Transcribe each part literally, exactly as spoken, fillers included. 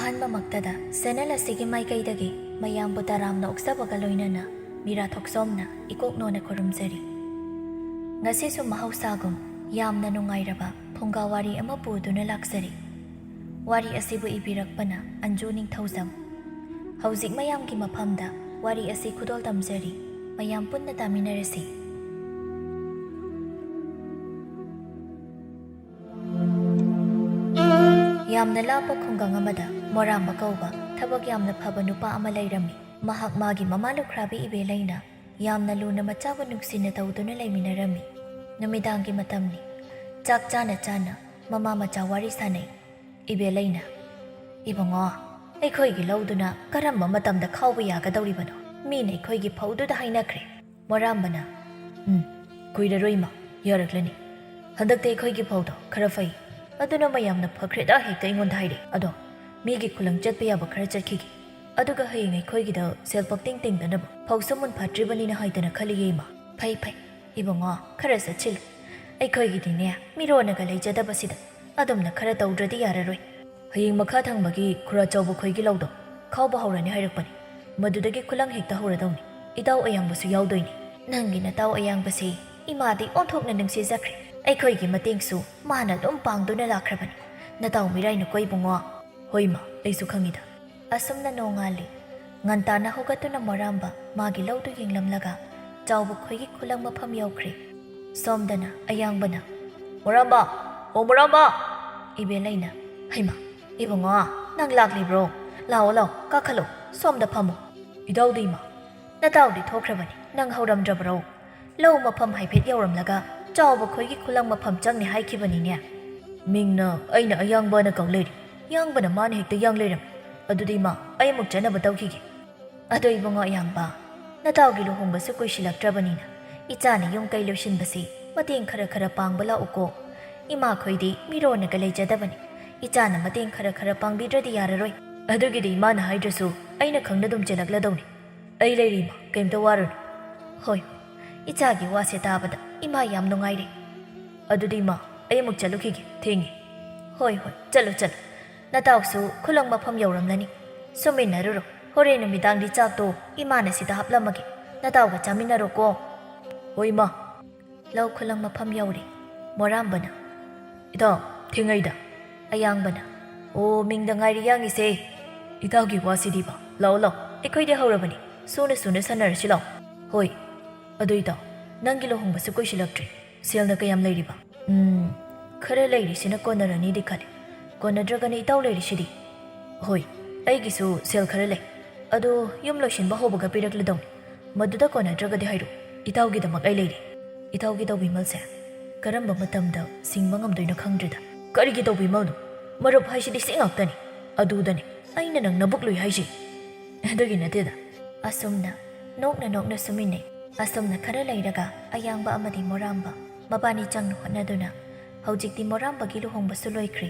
ꯑꯍꯥꯟꯕꯃꯛꯇꯗ channel ꯑꯁꯤꯒꯤ ꯃꯥꯏꯀꯩꯗꯒꯤ ꯃꯌꯥꯝꯕꯨ ꯇꯔꯥꯝꯅ ꯑꯣꯛꯆꯕꯒ ꯂꯣꯏꯅꯅ ꯃꯤꯔꯥ ꯊꯣꯛꯆꯣꯝꯅ ꯏꯀꯣꯛ ꯅꯣꯟꯅ ꯈꯨꯔꯨꯝꯖꯔꯤ꯫ ꯉꯁꯤꯁꯨ ꯃꯍꯧꯁꯥꯒꯨꯝ ꯌꯥꯝꯅ ꯅꯨꯡꯉꯥꯏꯔꯕ ꯐꯨꯡꯒꯥ ꯋꯥꯔꯤ ꯑꯃ ꯄꯨꯗꯨꯅ ꯂꯥꯛꯆꯔꯤ꯫ ꯋꯥꯔꯤ ꯑꯁꯤꯕꯨ ꯏꯕꯤꯔꯛꯄꯅ ꯑꯟꯖꯨ ꯅꯤꯡꯊꯧꯖꯝ꯫ ꯍꯧꯖꯤꯛ ꯃꯌꯥꯝꯒꯤ ꯃꯐꯝꯗ ꯋꯥꯔꯤ ꯑꯁꯤ ꯈꯨꯗꯣꯜ ꯇꯝꯖꯔꯤ꯫ ꯃꯌꯥꯝ ꯄꯨꯟꯅ ꯇꯥꯃꯤꯟꯅꯔꯁꯤ꯫ ꯌꯥꯝꯅ ꯂꯥꯞꯄ ꯈꯨꯡꯒꯪ ꯑꯃꯗ ꯃꯣꯔꯥꯝꯕ ꯀꯧꯕ ꯊꯕꯛ ꯌꯥꯝꯅ ꯐꯕ ꯅꯨꯄꯥ ꯑꯃ ꯂꯩꯔꯝꯃꯤ꯫ ꯃꯍꯥꯛ ꯃꯥꯒꯤ ꯃꯃꯥ ꯂꯨꯈ꯭ꯔꯥꯕꯤ ꯏꯕꯦꯂꯩꯅ ꯌꯥꯝꯅ ꯂꯨꯅ ꯃꯆꯥꯕꯨ ꯅꯨꯡꯁꯤꯅ ꯇꯧꯗꯨꯅ ꯂꯩꯃꯤꯟꯅꯔꯝꯃꯤ꯫ ꯅꯨꯃꯤꯗꯥꯡꯒꯤ ꯃꯇꯝꯅꯤ꯫ ꯆꯥꯛ ꯆꯥꯅ ꯆꯥꯅ ꯃꯃꯥ ꯃꯆꯥ ꯋꯥꯔꯤ ꯁꯥꯅꯩ꯫ ꯏꯕꯦꯂꯩꯅ, "ꯏꯕꯨꯡꯉꯣ, ꯑꯩꯈꯣꯏꯒꯤ ꯂꯧꯗꯨꯅ ꯀꯔꯝꯕ ꯃꯇꯝꯗ ꯈꯥꯎꯕ ꯌꯥꯒꯗꯧꯔꯤꯕꯅꯣ? ꯃꯤꯅ ꯑꯩꯈꯣꯏꯒꯤ ꯐꯧꯗꯨꯗ ꯍꯥꯏꯅꯈ꯭ꯔꯦ꯫" ꯃꯣꯔꯥꯝꯕꯅ, "ꯎꯝ, ꯀꯨꯏꯔꯔꯣꯏ ꯏꯃꯥ, ꯌꯥꯔꯛꯂꯅꯤ꯫ ꯍꯟꯗꯛꯇꯤ ꯑꯩꯈꯣꯏꯒꯤ ꯐꯧꯗꯣ ꯈꯔ ꯐꯩ꯫ ꯑꯗꯨꯅ ꯃꯌꯥꯝꯅ ꯐꯈ꯭ꯔꯦꯗ ꯍꯦꯛꯇ ꯑꯩꯉꯣꯟꯗ ꯍꯥꯏꯔꯦ꯫ ꯑꯗꯣ ꯃꯤꯒꯤ ꯈꯨꯂꯪ ꯆꯠꯄ ꯌꯥꯕ ꯈꯔ ꯆꯠꯈꯤꯒꯦ꯫ ꯑꯗꯨꯒ ꯍꯌꯦꯡ ꯑꯩꯈꯣꯏꯒꯤꯗ ꯁꯦꯜ ꯄꯛꯇꯤꯡ ꯇꯤꯡꯗꯅꯕ ꯐꯧꯁꯨ ꯃꯨꯟ ꯐꯥꯠꯇ꯭ꯔꯤꯕꯅꯤꯅ ꯍꯥꯏꯗꯅ ꯈꯜꯂꯤꯌꯦ ꯏꯃꯥ꯫" "ꯐꯩ ꯐꯩ, ꯏꯕꯨꯡꯉꯣ, ꯈꯔ ꯆꯠꯁꯤꯜꯂꯨ꯫ ꯑꯩꯈꯣꯏꯒꯤꯗꯤꯅꯦ, ꯃꯤꯔꯣꯟꯅꯒ ꯂꯩꯖꯗꯕꯁꯤꯗ ꯑꯗꯨꯝꯅ ꯈꯔ ꯇꯧꯗ꯭ꯔꯗꯤ ꯌꯥꯔꯔꯣꯏ꯫ ꯍꯌꯦꯡ ꯃꯈꯥ ꯊꯪꯕꯒꯤ ꯈꯨꯔꯥ ꯆꯥꯎꯕ ꯈꯣꯏꯒꯤ ꯂꯧꯗꯣ ꯈꯥꯎꯕ ꯍꯧꯔꯅꯤ ꯍꯥꯏꯔꯛꯄꯅꯤ꯫ ꯃꯗꯨꯗꯒꯤ ꯈꯨꯂꯪ ꯍꯦꯛꯇ ꯍꯧꯔꯗꯧꯅꯤ꯫ ꯏꯇꯥꯎ ꯑꯌꯥꯡꯕꯁꯨ ꯌꯥꯎꯗꯣꯏꯅꯤ꯫" ꯅꯪꯒꯤ ꯅꯇꯥꯎ ꯑꯌꯥꯡꯕꯁꯤ ꯏꯃꯥꯗꯤ ꯑꯣꯟꯊꯣꯛꯅ ꯅꯨꯡꯁꯤꯖꯈ꯭ꯔꯦ꯫ ꯑꯩꯈꯣꯏꯒꯤ ꯃꯇꯦꯡꯁꯨ ꯃꯥꯅ ꯑꯗꯨꯝ ꯄꯥꯡꯗꯨꯅ ꯂꯥꯛꯈ꯭ꯔꯕꯅꯤ꯫ ꯅꯇꯥꯎ ꯃꯤꯔꯥꯏꯅꯀꯣ ꯏꯕꯨꯡꯉꯣ꯫ "ꯍꯣꯏ ꯏꯃꯥ, ꯑꯩꯁꯨ ꯈꯪꯉꯤꯗ꯫" ꯑꯁꯨꯝꯅ ꯅꯣꯡꯉꯥꯜꯂꯤ꯫ ꯉꯟꯇꯥꯅ ꯍꯧꯒꯠꯇꯨꯅ ꯃꯣꯔꯥꯝꯕ ꯃꯥꯒꯤ ꯂꯧꯗꯨ ꯌꯦꯡꯂꯝꯂꯒ ꯆꯥꯎꯕ ꯈꯣꯏꯒꯤ ꯈꯨꯂꯪ ꯃꯐꯝ ꯌꯧꯈ꯭ꯔꯦ꯫ ꯁꯣꯝꯗꯅ ꯑꯌꯥꯡꯕꯅ, "ꯃꯣꯔꯥꯝꯕ! ꯑꯣ ꯃꯣꯔꯥꯝꯕ!" ꯏꯕꯦꯂꯩꯅ, "ꯍꯩꯃꯥ, ꯏꯕꯨꯡꯉꯣ, ꯅꯪ ꯂꯥꯛꯂꯤꯕ꯭ꯔꯣ? ꯂꯥꯛꯑꯣ, ꯂꯥꯛꯑꯣ, ꯀꯥꯈꯠꯂꯣ, ꯁꯣꯝꯗ ꯐꯝꯃꯣ꯫" "ꯏꯇꯥꯎꯗꯤ ꯏꯃꯥ?" "ꯅꯇꯥꯎꯗꯤ ꯊꯣꯛꯈ꯭ꯔꯕꯅꯤ, ꯅꯪ ꯍꯧꯔꯝꯗ꯭ꯔꯕ꯭ꯔꯣ? ꯂꯧ ꯃꯐꯝ ꯍꯥꯏꯐꯦꯠ ꯌꯧꯔꯝꯂꯒ ꯆꯥꯎꯕ ꯈꯣꯏꯒꯤ ꯈꯨꯂꯪ ꯃꯐꯝ ꯆꯪꯅꯤ ꯍꯥꯏꯈꯤꯕꯅꯤꯅꯦ꯫ ꯃꯤꯡꯅ ꯑꯩꯅ ꯑꯌꯥꯡꯕꯅ ꯀꯧ ꯂꯩꯔꯦ, ꯌꯥꯡꯕꯅ ꯃꯥꯅ ꯍꯦꯛꯇ ꯌꯥꯡ ꯂꯩꯔꯝꯃꯤ꯫ ꯑꯗꯨꯗꯤ ꯏꯃꯥ, ꯑꯩ ꯑꯃꯨꯛ ꯆꯠꯅꯕ ꯇꯧꯈꯤꯒꯦ꯫" "ꯑꯗꯣ ꯏꯕꯨꯡꯉꯣ ꯑꯌꯥꯝꯕ, ꯅꯇꯥꯎꯒꯤ ꯂꯨꯍꯣꯡꯕꯁꯨ ꯀꯨꯏꯁꯤꯜꯂꯛꯇ꯭ꯔꯕꯅꯤꯅ ꯏꯆꯥꯅ ꯌꯨꯝ ꯀꯩ ꯂꯣꯏꯁꯤꯟꯕꯁꯤ ꯃꯇꯦꯡ ꯈꯔ ꯈꯔ ꯄꯥꯡꯕ ꯂꯥꯛꯎꯀꯣ꯫ ꯏꯃꯥꯈꯣꯏꯗꯤ ꯃꯤꯔꯣꯟꯅꯒ ꯂꯩꯖꯗꯕꯅꯤ꯫ ꯏꯆꯥꯅ ꯃꯇꯦꯡ ꯈꯔ ꯈꯔ ꯄꯥꯡꯕꯤꯗ꯭ꯔꯗꯤ ꯌꯥꯔꯔꯣꯏ꯫" "ꯑꯗꯨꯒꯤꯗꯤ ꯏꯃꯥꯅ ꯍꯥꯏꯗ꯭ꯔꯁꯨ ꯑꯩꯅ ꯈꯪꯅ ꯑꯗꯨꯝ ꯆꯦꯜꯂꯛꯂꯗꯧꯅꯤ꯫ ꯑꯩ ꯂꯩꯔꯤ ꯏꯃꯥ, ꯀꯩꯝꯇ ꯋꯥꯔꯨꯅꯨ꯫" "ꯍꯣꯏ, ꯍꯣꯏ, ꯏꯆꯥꯒꯤ ꯋꯥꯁꯦ ꯇꯥꯕꯗ ꯏꯃꯥ ꯌꯥꯝ ꯅꯨꯡꯉꯥꯏꯔꯦ꯫ ꯑꯗꯨꯗꯤ ꯏꯃꯥ, ꯑꯩ ꯑꯃꯨꯛ ꯆꯠꯂꯨꯈꯤꯒꯦ, ꯊꯦꯡꯉꯦ꯫" "ꯍꯣꯏ, ꯍꯣꯏ, ꯆꯠꯂꯨ, ꯆꯠꯂꯨ꯫ ꯅꯇꯥꯎꯁꯨ ꯈꯨꯂꯪ ꯃꯐꯝ ꯌꯧꯔꯝꯂꯅꯤ꯫ ꯁꯨꯃꯤꯟꯅꯔꯨꯔꯣ꯫ ꯍꯣꯔꯦꯟ ꯅꯨꯃꯤꯗꯥꯡꯗꯤ ꯆꯥꯛꯇꯣ ꯏꯃꯥꯅ ꯁꯤꯗ ꯍꯥꯞꯂꯝꯃꯒꯦ꯫ ꯅꯇꯥꯎꯒ ꯆꯥꯃꯤꯟꯅꯔꯣꯀꯣ꯫ ꯍꯣꯏ, ꯏꯃꯥ꯫ ꯂꯧ ꯈꯨꯂꯪ ꯃꯐꯝ ꯌꯧꯔꯦ꯫ ꯃꯣꯔꯥꯝꯕꯅ, "ꯏꯇꯥꯎ, ꯊꯦꯡꯉꯩꯗ꯫" ꯑꯌꯥꯡꯕꯅ, "ꯑꯣ, ꯃꯤꯡꯗ ꯉꯥꯏꯔꯤ ꯌꯥꯡꯉꯤꯁꯦ꯫ ꯏꯇꯥꯎꯒꯤ ꯋꯥꯁꯤꯗꯤꯕ꯫ ꯂꯥꯛꯑꯣ, ꯂꯥꯛꯑꯣ꯫ ꯑꯩꯈꯣꯏꯗꯤ ꯍꯧꯔꯕꯅꯤ꯫ ꯁꯨꯅ ꯁꯨꯅ ꯁꯥꯟꯅꯔꯁꯤ ꯂꯥꯛꯑꯣ꯫" "ꯍꯣꯏ꯫ ꯑꯗꯨ ꯏꯇꯥꯎ, ꯅꯪꯒꯤ ꯂꯨꯍꯣꯡꯕꯁꯨ ꯀꯨꯏꯁꯤꯜꯂꯛꯇ꯭ꯔꯦ꯫ ꯁꯦꯜꯅ ꯀꯌꯥꯝ ꯂꯩꯔꯤꯕ?" "ꯎꯝ, ꯈꯔ ꯂꯩꯔꯤꯁꯤꯅ ꯀꯣꯟꯅꯔꯅꯤꯗꯤ ꯈꯜꯂꯤ꯫ ꯀꯣꯟꯅꯗ꯭ꯔꯒꯅ ꯏꯇꯥꯎ ꯂꯩꯔꯤꯁꯤꯗꯤ?" "ꯍꯣꯏ, ꯑꯩꯒꯤꯁꯨ ꯁꯦꯜ ꯈꯔ ꯂꯩ꯫ ꯑꯗꯣ ꯌꯨꯝ ꯂꯣꯏꯁꯤꯟꯕ ꯍꯧꯕꯒ ꯄꯤꯔꯛꯂꯗꯧꯅꯤ꯫ ꯃꯗꯨꯗ ꯀꯣꯟꯅꯗ꯭ꯔꯒꯗꯤ ꯍꯥꯏꯔꯛꯎ꯫ ꯏꯇꯥꯎꯒꯤꯗꯃꯛ ꯑꯩ ꯂꯩꯔꯤ꯫" "ꯏꯇꯥꯎꯒꯤ ꯇꯧꯕꯤꯃꯜꯁꯦ ꯀꯔꯝꯕ ꯃꯇꯝꯗ ꯁꯤꯡꯕ ꯉꯝꯗꯣꯏꯅꯣ ꯈꯪꯗ꯭ꯔꯦꯗ꯫" "ꯀꯔꯤꯒꯤ ꯇꯧꯕꯤꯃꯜꯅꯣ? ꯃꯔꯨꯞ ꯍꯥꯏꯁꯤꯗꯤ ꯁꯤ ꯉꯥꯛꯇꯅꯤ꯫ ꯑꯗꯨꯗꯅꯤ ꯑꯩꯅ ꯅꯪ ꯅꯕꯨꯛ ꯂꯨꯏ ꯍꯥꯏꯁꯤ꯫" "ꯑꯗꯨꯒꯤ ꯅꯠꯇꯦꯗ꯫" ꯑꯁꯨꯝꯅ ꯅꯣꯛꯅ ꯅꯣꯛꯅ ꯁꯨꯃꯤꯟꯅꯩ꯫ ꯑꯁꯨꯝꯅ ꯈꯔ ꯂꯩꯔꯒ ꯑꯌꯥꯡꯕ ꯑꯃꯗꯤ ꯃꯣꯔꯥꯝꯕ ꯃꯕꯥꯅꯤ ꯆꯪꯅ ꯍꯣꯠꯅꯗꯨꯅ ꯍꯧꯖꯤꯛꯇꯤ ꯃꯣꯔꯥꯝꯕꯒꯤ ꯂꯨꯍꯣꯡꯕꯁꯨ ꯂꯣꯏꯈ꯭ꯔꯦ꯫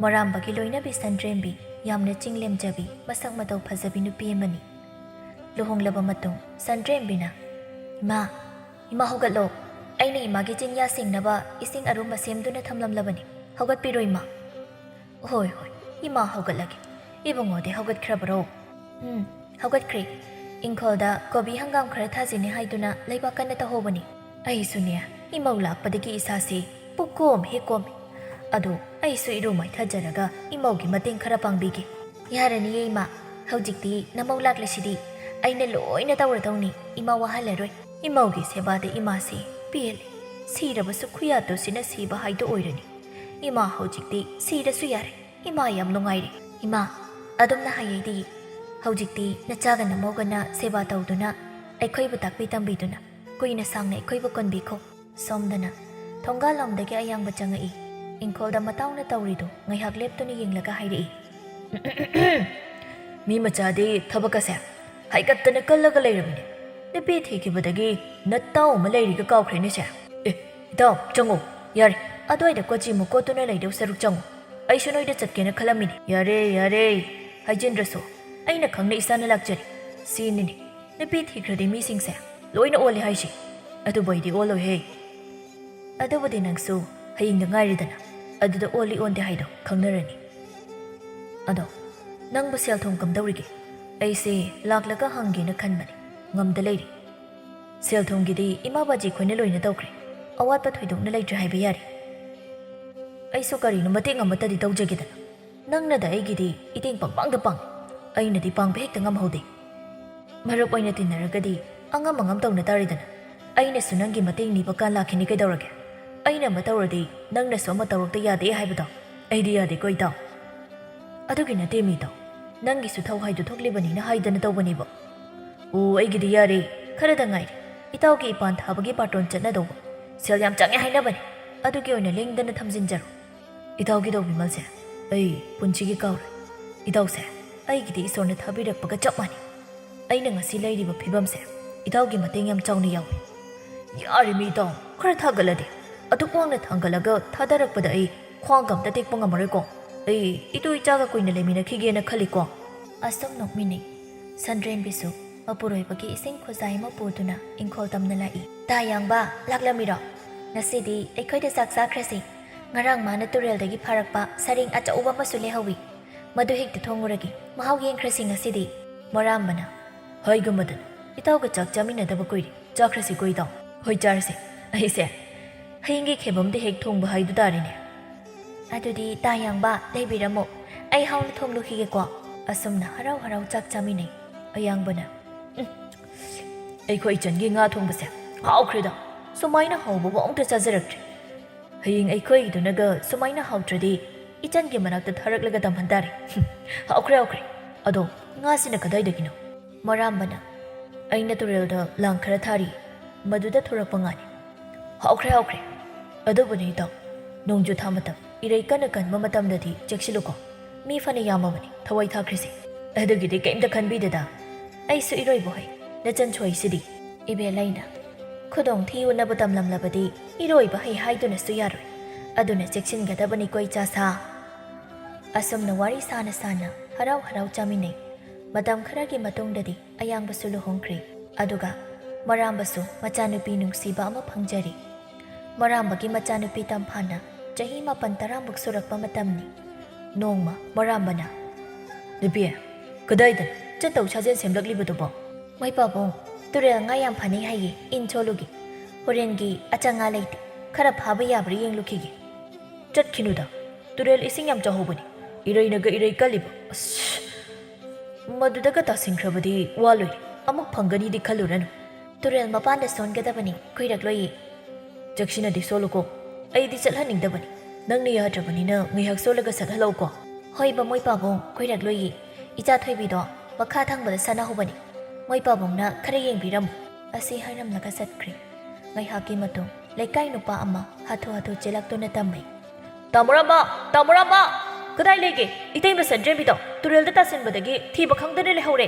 ꯃꯣꯔꯥꯝꯕꯒꯤ ꯂꯣꯏꯅꯕꯤ ꯁꯟꯗ꯭ꯔꯦꯝꯕꯤ ꯌꯥꯝꯅ ꯆꯤꯡ ꯂꯦꯝꯖꯕꯤ, ꯃꯁꯛ ꯃꯇꯧ ꯐꯖꯕꯤ ꯅꯨꯄꯤ ꯑꯃꯅꯤ꯫ ꯂꯨꯍꯣꯡꯂꯕ ꯃꯇꯨꯡ ꯁꯟꯗ꯭ꯔꯦꯝꯕꯤꯅ, "ꯏꯃꯥ, ꯏꯃꯥ ꯍꯧꯒꯠꯂꯣ꯫ ꯑꯩꯅ ꯏꯃꯥꯒꯤ ꯆꯤꯟꯌꯥ ꯁꯦꯡꯅꯕ ꯏꯁꯤꯡ ꯑꯔꯨꯝꯕ ꯁꯦꯝꯗꯨꯅ ꯊꯝꯂꯝꯂꯕꯅꯤ꯫ ꯍꯧꯒꯠꯄꯤꯔꯣ ꯏꯃꯥ꯫" "ꯍꯣꯏ, ꯍꯣꯏ, ꯏꯃꯥ ꯍꯧꯒꯠꯂꯒꯦ꯫ ꯏꯕꯨꯡꯉꯣꯗꯤ ꯍꯧꯒꯠꯈ꯭ꯔꯕꯔꯣ?" "ꯎꯝ, ꯍꯧꯒꯠꯈ꯭ꯔꯦ꯫ ꯏꯪꯈꯣꯜꯗ ꯀꯣꯕꯤ ꯍꯪꯒꯥꯝ ꯈꯔ ꯊꯥꯖꯤꯟꯅꯤ ꯍꯥꯏꯗꯨꯅ ꯂꯩꯕꯥꯛ ꯀꯟꯅ ꯇꯧꯍꯧꯕꯅꯤ꯫ ꯑꯩꯁꯨꯅꯦ, ꯏꯃꯧ ꯂꯥꯛꯄꯗꯒꯤ ꯏꯁꯥꯁꯤ ꯄꯨꯛꯀꯣꯝ ꯍꯦꯛ ꯀꯣꯝꯃꯤ꯫ ꯑꯗꯣ ꯑꯩꯁꯨ ꯏꯔꯨ ꯃꯥꯏꯊꯖꯔꯒ ꯏꯃꯧꯒꯤ ꯃꯇꯦꯡ ꯈꯔ ꯄꯥꯡꯕꯤꯒꯦ꯫" "ꯌꯥꯔꯅꯤꯌꯦ ꯏꯃꯥ, ꯍꯧꯖꯤꯛꯇꯤ ꯅꯃꯧ ꯂꯥꯛꯂꯤꯁꯤꯗꯤ꯫ ꯑꯩꯅ ꯂꯣꯏꯅ ꯇꯧꯔꯗꯧꯅꯤ, ꯏꯃꯥ ꯋꯥꯍꯜꯂꯔꯣꯏ꯫ ꯏꯃꯧꯒꯤ ꯁꯦꯕꯥꯗ ꯏꯃꯥꯁꯤ ꯄꯦꯜꯂꯦ꯫ ꯁꯤꯔꯕꯁꯨ ꯈꯨꯌꯥꯇꯨꯁꯤꯅ ꯁꯤꯕ ꯍꯥꯏꯗꯣ ꯑꯣꯏꯔꯅꯤ꯫ ꯏꯃꯥ ꯍꯧꯖꯤꯛꯇꯤ ꯁꯤꯔꯁꯨ ꯌꯥꯔꯦ꯫ ꯏꯃꯥ ꯌꯥꯝ ꯅꯨꯡꯉꯥꯏꯔꯦ꯫" "ꯏꯃꯥ, ꯑꯗꯨꯝꯅ ꯍꯥꯏꯌꯦꯗꯤ꯫ ꯍꯧꯖꯤꯛꯇꯤ ꯅꯆꯥꯒ ꯅꯃꯧꯒꯅ ꯁꯦꯕꯥ ꯇꯧꯗꯨꯅ, ꯑꯩꯈꯣꯏꯕꯨ ꯇꯥꯛꯄꯤ ꯇꯝꯕꯤꯗꯨꯅ, ꯀꯨꯏꯅ ꯁꯥꯡꯅ ꯑꯩꯈꯣꯏꯕꯨ ꯀꯣꯟꯕꯤꯈꯣ꯫" ꯁꯣꯝꯗꯅ ꯊꯣꯡꯒꯥꯜꯂꯣꯝꯗꯒꯤ ꯑꯌꯥꯡꯕ ꯆꯪꯉꯛꯏ꯫ ꯏꯪꯈꯣꯜꯗ ꯃꯇꯥꯎꯅ ꯇꯧꯔꯤꯗꯨ ꯉꯥꯏꯍꯥꯛ ꯂꯦꯞꯇꯨꯅ ꯌꯦꯡꯂꯒ ꯍꯥꯏꯔꯛꯏ, "ꯃꯤ ꯃꯆꯥꯗꯤ ꯊꯕꯛ ꯑꯁꯦ ꯍꯥꯏꯒꯠꯇꯅ ꯀꯜꯂꯒ ꯂꯩꯔꯕꯅꯦ꯫ ꯅꯨꯄꯤ ꯊꯤꯈꯤꯕꯗꯒꯤ ꯅꯇꯥꯎ ꯑꯃ ꯂꯩꯔꯤꯒ ꯀꯥꯎꯈ꯭ꯔꯦꯅꯦ ꯁꯦ꯫ ꯑꯦ, ꯏꯇꯥꯎ, ꯆꯪꯉꯣ꯫ ꯌꯥꯔꯦ, ꯑꯗ꯭ꯋꯥꯏꯗ ꯀꯣꯆꯤ ꯃꯨꯀꯣꯠꯇꯨꯅ ꯂꯩꯗꯧ ꯁꯔꯨꯛ ꯆꯪꯉꯣ꯫ ꯑꯩꯁꯨ ꯅꯣꯏꯗ ꯆꯠꯀꯦꯅ ꯈꯜꯂꯝꯃꯤꯅꯦ꯫" "ꯌꯥꯔꯦ, ꯌꯥꯔꯦ, ꯍꯥꯏꯖꯤꯟꯗ꯭ꯔꯁꯨ꯫ ꯑꯩꯅ ꯈꯪꯅ ꯏꯁꯥꯅ ꯂꯥꯛꯆꯔꯦ꯫ ꯁꯤꯅꯤꯅꯦ ꯅꯨꯄꯤ ꯊꯤꯈ꯭ꯔꯗꯤ ꯃꯤꯁꯤꯡꯁꯦ ꯂꯣꯏꯅ ꯑꯣꯜꯂꯦ ꯍꯥꯏꯁꯦ꯫ ꯑꯗꯨꯕꯨ ꯑꯩꯗꯤ ꯑꯣꯜꯂꯣꯏꯍꯦ꯫" "ꯑꯗꯨꯕꯨꯗꯤ ꯅꯪꯁꯨ ꯍꯌꯦꯡꯗ ꯉꯥꯏꯔꯦꯗꯅ, ꯑꯗꯨꯗ ꯑꯣꯜꯂꯤ ꯑꯣꯟꯗꯦ ꯍꯥꯏꯗꯣ ꯈꯪꯅꯔꯅꯤ꯫" ꯑꯗꯣ, ꯅꯪꯕꯨ ꯁꯦꯜ ꯊꯨꯝ ꯀꯝꯗꯧꯔꯤꯒꯦ? ꯑꯩꯁꯦ ꯂꯥꯛꯂꯒ ꯍꯪꯒꯦꯅ ꯈꯟꯕꯅꯦ, ꯉꯝꯗ ꯂꯩꯔꯤ꯫ ꯁꯦꯜ ꯊꯨꯝꯒꯤꯗꯤ ꯏꯃꯥ ꯕꯥꯖꯤ ꯈꯣꯏꯅ ꯂꯣꯏꯅ ꯇꯧꯈ꯭ꯔꯦ, ꯑꯋꯥꯠꯄ ꯊꯣꯏꯗꯣꯛꯅ ꯂꯩꯇ꯭ꯔꯦ ꯍꯥꯏꯕ ꯌꯥꯔꯦ꯫ ꯑꯩꯁꯨ ꯀꯔꯤꯅꯣ ꯃꯇꯦꯡ ꯑꯃꯠꯇꯗꯤ ꯇꯧꯖꯒꯦꯗꯅ꯫ ꯅꯪꯅꯗ ꯑꯩꯒꯤꯗꯤ ꯏꯇꯦꯡ ꯄꯪꯄꯥꯡꯗ ꯄꯥꯡꯉꯤ, ꯑꯩꯅꯗꯤ ꯄꯥꯡꯕ ꯍꯦꯛꯇ ꯉꯝꯍꯧꯗꯦ꯫ ꯃꯔꯨꯞ ꯑꯣꯏꯅ ꯇꯤꯟꯅꯔꯒꯗꯤ ꯑꯉꯝ ꯑꯉꯝ ꯇꯧꯅ ꯇꯥꯔꯦꯗꯅ꯫ ꯑꯩꯅꯁꯨ ꯅꯪꯒꯤ ꯃꯇꯦꯡ ꯅꯤꯕ ꯀꯥꯟ ꯂꯥꯛꯈꯤꯅꯤ ꯀꯩꯗꯧꯔꯒꯦ? ꯑꯩꯅ ꯑꯃ ꯇꯧꯔꯗꯤ ꯅꯪꯅꯁꯨ ꯑꯃ ꯇꯧꯔꯛꯇ ꯌꯥꯗꯦ ꯍꯥꯏꯕꯗꯣ ꯑꯩꯗꯤ ꯌꯥꯗꯦꯀꯣ ꯏꯇꯥꯎ꯫ ꯑꯗꯨꯒꯤ ꯅꯠꯇꯦ ꯃꯤꯇꯥꯎ, ꯅꯪꯒꯤꯁꯨ ꯊꯧ ꯍꯥꯏꯗꯨ ꯊꯣꯛꯂꯤꯕꯅꯤꯅ ꯍꯥꯏꯗꯅ ꯇꯧꯕꯅꯦꯕ꯫ ꯑꯣ, ꯑꯩꯒꯤꯗꯤ ꯌꯥꯔꯦ, ꯈꯔꯗ ꯉꯥꯏꯔꯦ꯫ ꯏꯇꯥꯎꯒꯤ ꯏꯄꯥꯟ ꯊꯥꯕꯒꯤ ꯕꯥꯔꯇꯣꯟ ꯆꯠꯅꯗꯧꯕ꯫ ꯁꯦꯜ ꯌꯥꯝ ꯆꯪꯉꯦ ꯍꯥꯏꯅꯕꯅꯦ, ꯑꯗꯨꯒꯤ ꯑꯣꯏꯅ ꯂꯦꯡꯗꯅ ꯊꯝꯖꯤꯟꯖꯔꯣ꯫ ꯏꯇꯥꯎꯒꯤꯗꯣ ꯕꯤꯃꯜꯁꯦ ꯑꯩ ꯄꯨꯟꯁꯤꯒꯤ ꯀꯥꯎꯔꯣꯏ꯫ ꯏꯇꯥꯎꯁꯦ ꯑꯩꯒꯤꯗꯤ ꯏꯁꯣꯔꯅ ꯊꯥꯕꯤꯔꯛꯄꯒ ꯆꯞ ꯃꯥꯟꯅꯩ꯫ ꯑꯩꯅ ꯉꯁꯤ ꯂꯩꯔꯤꯕ ꯐꯤꯕꯝꯁꯦ ꯏꯇꯥꯎꯒꯤ ꯃꯇꯦꯡ ꯌꯥꯝ ꯆꯥꯎꯅ ꯌꯥꯎꯏ꯫ ꯌꯥꯔꯦ ꯃꯤ ꯏꯇꯥꯎ, ꯈꯔ ꯊꯥꯒꯠꯂꯗꯤ꯫ ꯑꯗꯨꯛ ꯋꯥꯡꯅ ꯊꯥꯡꯒꯠꯂꯒ ꯊꯥꯗꯔꯛꯄꯗ ꯑꯩ ꯈ꯭ꯋꯥꯡꯒ ꯑꯝꯇ ꯇꯦꯛꯄ ꯉꯝꯃꯔꯣꯏꯀꯣ꯫ ꯑꯩ ꯏꯇꯨ ꯏꯆꯥꯒ ꯀꯨꯏꯅ ꯂꯩꯃꯤꯟꯅꯈꯤꯒꯦꯅ ꯈꯜꯂꯤꯀꯣ꯫ ꯑꯁꯨꯝ ꯅꯣꯛꯃꯤꯟꯅꯩ꯫ ꯁꯟꯗ꯭ꯔꯦꯝꯕꯤꯁꯨ ꯃꯄꯨꯔꯣꯏꯕꯒꯤ ꯏꯁꯤꯡ ꯈꯨꯖꯥꯏ ꯑꯃ ꯄꯨꯗꯨꯅ ꯏꯪꯈꯣꯜ ꯇꯝꯅ ꯂꯥꯛꯏ꯫ ꯇꯥ ꯌꯥꯡꯕ, ꯂꯥꯛꯂꯝꯃꯤꯔꯣ? ꯉꯁꯤꯗꯤ ꯑꯩꯈꯣꯏꯗ ꯆꯥꯛ ꯆꯥꯈ꯭ꯔꯁꯤ꯫ ꯉꯔꯥꯡ ꯃꯥꯅ ꯇꯨꯔꯦꯜꯗꯒꯤ ꯐꯥꯔꯛꯄ ꯁꯔꯦꯡ ꯑꯆꯧꯕ ꯑꯃꯁꯨ ꯂꯩꯍꯧꯏ꯫ ꯃꯗꯨ ꯍꯦꯛꯇ ꯊꯣꯡꯉꯨꯔꯒꯦ, ꯃꯍꯥꯎ ꯌꯦꯡꯈ꯭ꯔꯁꯤ ꯉꯁꯤꯗꯤ꯫ ꯃꯣꯔꯥꯝꯕꯅ, ꯍꯥꯏꯒꯨꯝꯕꯗꯅ, ꯏꯇꯥꯎꯒ ꯆꯥꯛ ꯆꯥꯃꯤꯟꯅꯗꯕ ꯀꯨꯏꯔꯦ꯫ ꯆꯥꯈ꯭ꯔꯁꯤꯀꯣ ꯏꯇꯥꯎ꯫ ꯍꯣꯏ, ꯆꯥꯔꯁꯤ꯫ ꯑꯩꯁꯦ ꯍꯌꯦꯡꯒꯤ ꯈꯦꯕꯝꯗ ꯍꯦꯛ ꯊꯣꯡꯕ ꯍꯥꯏꯗꯨ ꯇꯥꯔꯦꯅꯦ꯫ ꯑꯗꯨꯗꯤ ꯇꯥ ꯌꯥꯡꯕ, ꯂꯩꯕꯤꯔꯝꯃꯣ꯫ ꯑꯩ ꯍꯥꯎꯅ ꯊꯣꯡꯂꯨꯈꯤꯒꯦꯀꯣ꯫ ꯑꯁꯨꯝꯅ ꯍꯔꯥꯎ ꯍꯔꯥꯎ ꯆꯥꯛ ꯆꯥꯃꯤꯟꯅꯩ꯫ ꯑꯌꯥꯡꯕꯅ, "ꯎꯝ, ꯑꯩꯈꯣꯏ ꯏꯆꯟꯒꯤ ꯉꯥ ꯊꯣꯡꯕꯁꯦ ꯍꯥꯎꯈ꯭ꯔꯦꯗ꯫ ꯁꯨꯃꯥꯏꯅ ꯍꯥꯎꯕ ꯑꯃꯨꯛꯇ ꯆꯥꯖꯔꯛꯇ꯭ꯔꯤ꯫ ꯍꯌꯦꯡ ꯑꯩꯈꯣꯏꯒꯤꯗꯨꯅꯒ ꯁꯨꯃꯥꯏꯅ ꯍꯥꯎꯇ꯭ꯔꯗꯤ ꯏꯆꯟꯒꯤ ꯃꯅꯥꯛꯇ ꯊꯥꯔꯛꯂꯒ ꯇꯝꯍꯟ ꯇꯥꯔꯦ꯫ ꯍꯨꯝ, ꯍꯥꯎꯈ꯭ꯔꯦ, ꯍꯥꯎꯈ꯭ꯔꯦ꯫ ꯑꯗꯣ ꯉꯥꯁꯤꯅ ꯀꯗꯥꯏꯗꯒꯤꯅꯣ?" ꯃꯣꯔꯥꯝꯕꯅ, "ꯑꯩꯅ ꯇꯨꯔꯦꯜꯗ ꯂꯥꯡ ꯈꯔ ꯊꯥꯔꯤ, ꯃꯗꯨꯗ ꯊꯣꯔꯛꯄ ꯉꯥꯅꯤ꯫ ꯍꯥꯎꯈ꯭ꯔꯦ, ꯍꯥꯎꯈ꯭ꯔꯦ꯫ ꯑꯗꯨꯕꯨꯅꯦ ꯏꯇꯥꯎ, ꯅꯣꯡꯖꯨ ꯊꯥ ꯃꯇꯝ, ꯏꯔꯩ ꯀꯟꯅ ꯀꯟꯕ ꯃꯇꯝꯗꯗꯤ ꯆꯦꯛꯁꯤꯜꯂꯨꯀꯣ꯫ ꯃꯤ ꯐꯅ ꯌꯥꯝꯃꯕꯅꯤ ꯊꯋꯥꯏ ꯊꯥꯈ꯭ꯔꯤꯁꯦ꯫ ꯑꯗꯨꯒꯤꯗꯤ ꯀꯩꯝꯇ ꯈꯟꯕꯤꯗꯦꯗ꯫ ꯑꯩꯁꯨ ꯏꯔꯣꯏꯕ ꯍꯩ, ꯅꯆꯟ ꯁꯣꯏꯁꯤꯗꯤ꯫" ꯏꯕꯦꯜ, ꯑꯩꯅ ꯈꯨꯗꯣꯡ ꯊꯤꯌꯨꯅꯕ ꯇꯝꯂꯝꯂꯕꯗꯤ ꯏꯔꯣꯏꯕ ꯍꯩ ꯍꯥꯏꯗꯨꯅꯁꯨ ꯌꯥꯔꯣꯏ꯫ ꯑꯗꯨꯅ ꯆꯦꯛꯁꯤꯟꯒꯗꯕꯅꯤꯀꯣ ꯏꯆꯥ ꯁꯥ꯫ ꯑꯁꯨꯝꯅ ꯋꯥꯔꯤ ꯁꯥꯅ ꯁꯥꯅ ꯍꯔꯥꯎ ꯍꯔꯥꯎ ꯆꯥꯃꯤꯟꯅꯩ꯫ ꯃꯇꯝ ꯈꯔꯒꯤ ꯃꯇꯨꯡꯗꯗꯤ ꯑꯌꯥꯡꯕꯁꯨ ꯂꯨꯍꯣꯡꯈ꯭ꯔꯦ꯫ ꯑꯗꯨꯒ ꯃꯣꯔꯥꯝꯕꯁꯨ ꯃꯆꯥꯅꯨꯄꯤ ꯅꯨꯡꯁꯤꯕ ꯑꯃ ꯐꯪꯖꯔꯦ꯫ ꯃꯣꯔꯥꯝꯕꯒꯤ ꯃꯆꯥꯅꯨꯄꯤ ꯇꯝꯐꯥꯅ ꯆꯍꯤ ꯃꯥꯄꯟ ꯇꯔꯥꯃꯨꯛ ꯁꯨꯔꯛꯄ ꯃꯇꯝꯅꯤ꯫ ꯅꯣꯡꯃ ꯃꯣꯔꯥꯝꯕꯅ ꯅꯨꯄꯤ, ꯀꯗꯥꯏꯗꯅꯣ ꯆꯠꯇꯧ ꯁꯥꯖꯦꯜ ꯁꯦꯝꯂꯛꯂꯤꯕꯗꯨꯕꯣ? ꯃꯣꯏ ꯄꯥꯕꯨꯡ, ꯇꯨꯔꯦꯜ ꯉꯥ ꯌꯥꯝ ꯐꯥꯅꯩ ꯍꯥꯏꯌꯦ, ꯏꯟ ꯁꯣꯜꯂꯨꯒꯦ꯫ ꯍꯣꯔꯦꯟꯒꯤ ꯑꯆꯪ ꯉꯥ ꯂꯩꯇꯦ, ꯈꯔ ꯐꯥꯕ ꯌꯥꯕ꯭ꯔꯥ ꯌꯦꯡꯂꯨꯈꯤꯒꯦ꯫ ꯆꯠꯈꯤꯅꯨꯗ, ꯇꯨꯔꯦꯜ ꯏꯁꯤꯡ ꯌꯥꯝ ꯆꯥꯎꯍꯧꯕꯅꯤ, ꯏꯔꯩꯅꯒ ꯏꯔꯩ ꯀꯜꯂꯤꯕ꯫ ꯑꯁ, ꯃꯗꯨꯗꯒ ꯇꯥꯁꯤꯟꯈ꯭ꯔꯕꯗꯤ ꯋꯥ ꯂꯣꯏꯔꯦ, ꯑꯃꯨꯛ ꯐꯪꯒꯅꯤꯗꯤ ꯈꯜꯂꯨꯔꯅꯨ꯫ ꯇꯨꯔꯦꯜ ꯃꯄꯥꯟꯗ ꯁꯣꯟꯒꯗꯕꯅꯤ, ꯀꯨꯏꯔꯛꯂꯣꯏꯌꯦ꯫ ꯆꯦꯛꯁꯤꯟꯅꯗꯤ ꯁꯣꯜꯂꯨꯀꯣ, ꯑꯩꯗꯤ ꯆꯠꯍꯟꯅꯤꯡꯗꯕꯅꯤ꯫ ꯅꯪꯅ ꯌꯥꯗ꯭ꯔꯕꯅꯤꯅ ꯉꯥꯏꯍꯥꯛ ꯁꯣꯜꯂꯒ ꯁꯠꯍꯜꯂꯧꯀꯣ꯫ ꯍꯣꯏ ꯕꯃꯣꯏ ꯄꯥꯕꯨꯡ, ꯀꯨꯏꯔꯛꯂꯣꯏꯌꯦ꯫ ꯏꯆꯥ ꯊꯣꯏꯕꯤꯗꯣ ꯃꯈꯥ ꯊꯪꯕꯗ ꯁꯥꯟꯅꯍꯧꯕꯅꯤ꯫ ꯃꯣꯏ ꯄꯥꯕꯨꯡꯅ ꯈꯔ ꯌꯦꯡꯕꯤꯔꯝꯃꯨ꯫ ꯑꯁꯤ ꯍꯥꯏꯔꯝꯂꯒ ꯆꯠꯈ꯭ꯔꯦ꯫ ꯉꯥꯏꯍꯥꯛꯀꯤ ꯃꯇꯨꯡ ꯂꯩꯀꯥꯏ ꯅꯨꯄꯥ ꯑꯃ ꯍꯥꯊꯨ ꯍꯥꯊꯨ ꯆꯦꯜꯂꯛꯇꯨꯅ ꯇꯝꯃꯤ꯫ "ꯇꯥꯃꯣꯔꯥꯝꯕ! ꯇꯥꯃꯣꯔꯥꯝꯕ! ꯀꯗꯥꯏ ꯂꯩꯒꯦ? ꯏꯇꯩꯃ ꯁꯟꯗ꯭ꯔꯦꯝꯕꯤꯗꯣ ꯇꯨꯔꯦꯜꯗ ꯇꯥꯁꯤꯟꯕꯗꯒꯤ ꯊꯤꯕ ꯈꯪꯗꯅ ꯂꯩꯍꯧꯔꯦ!"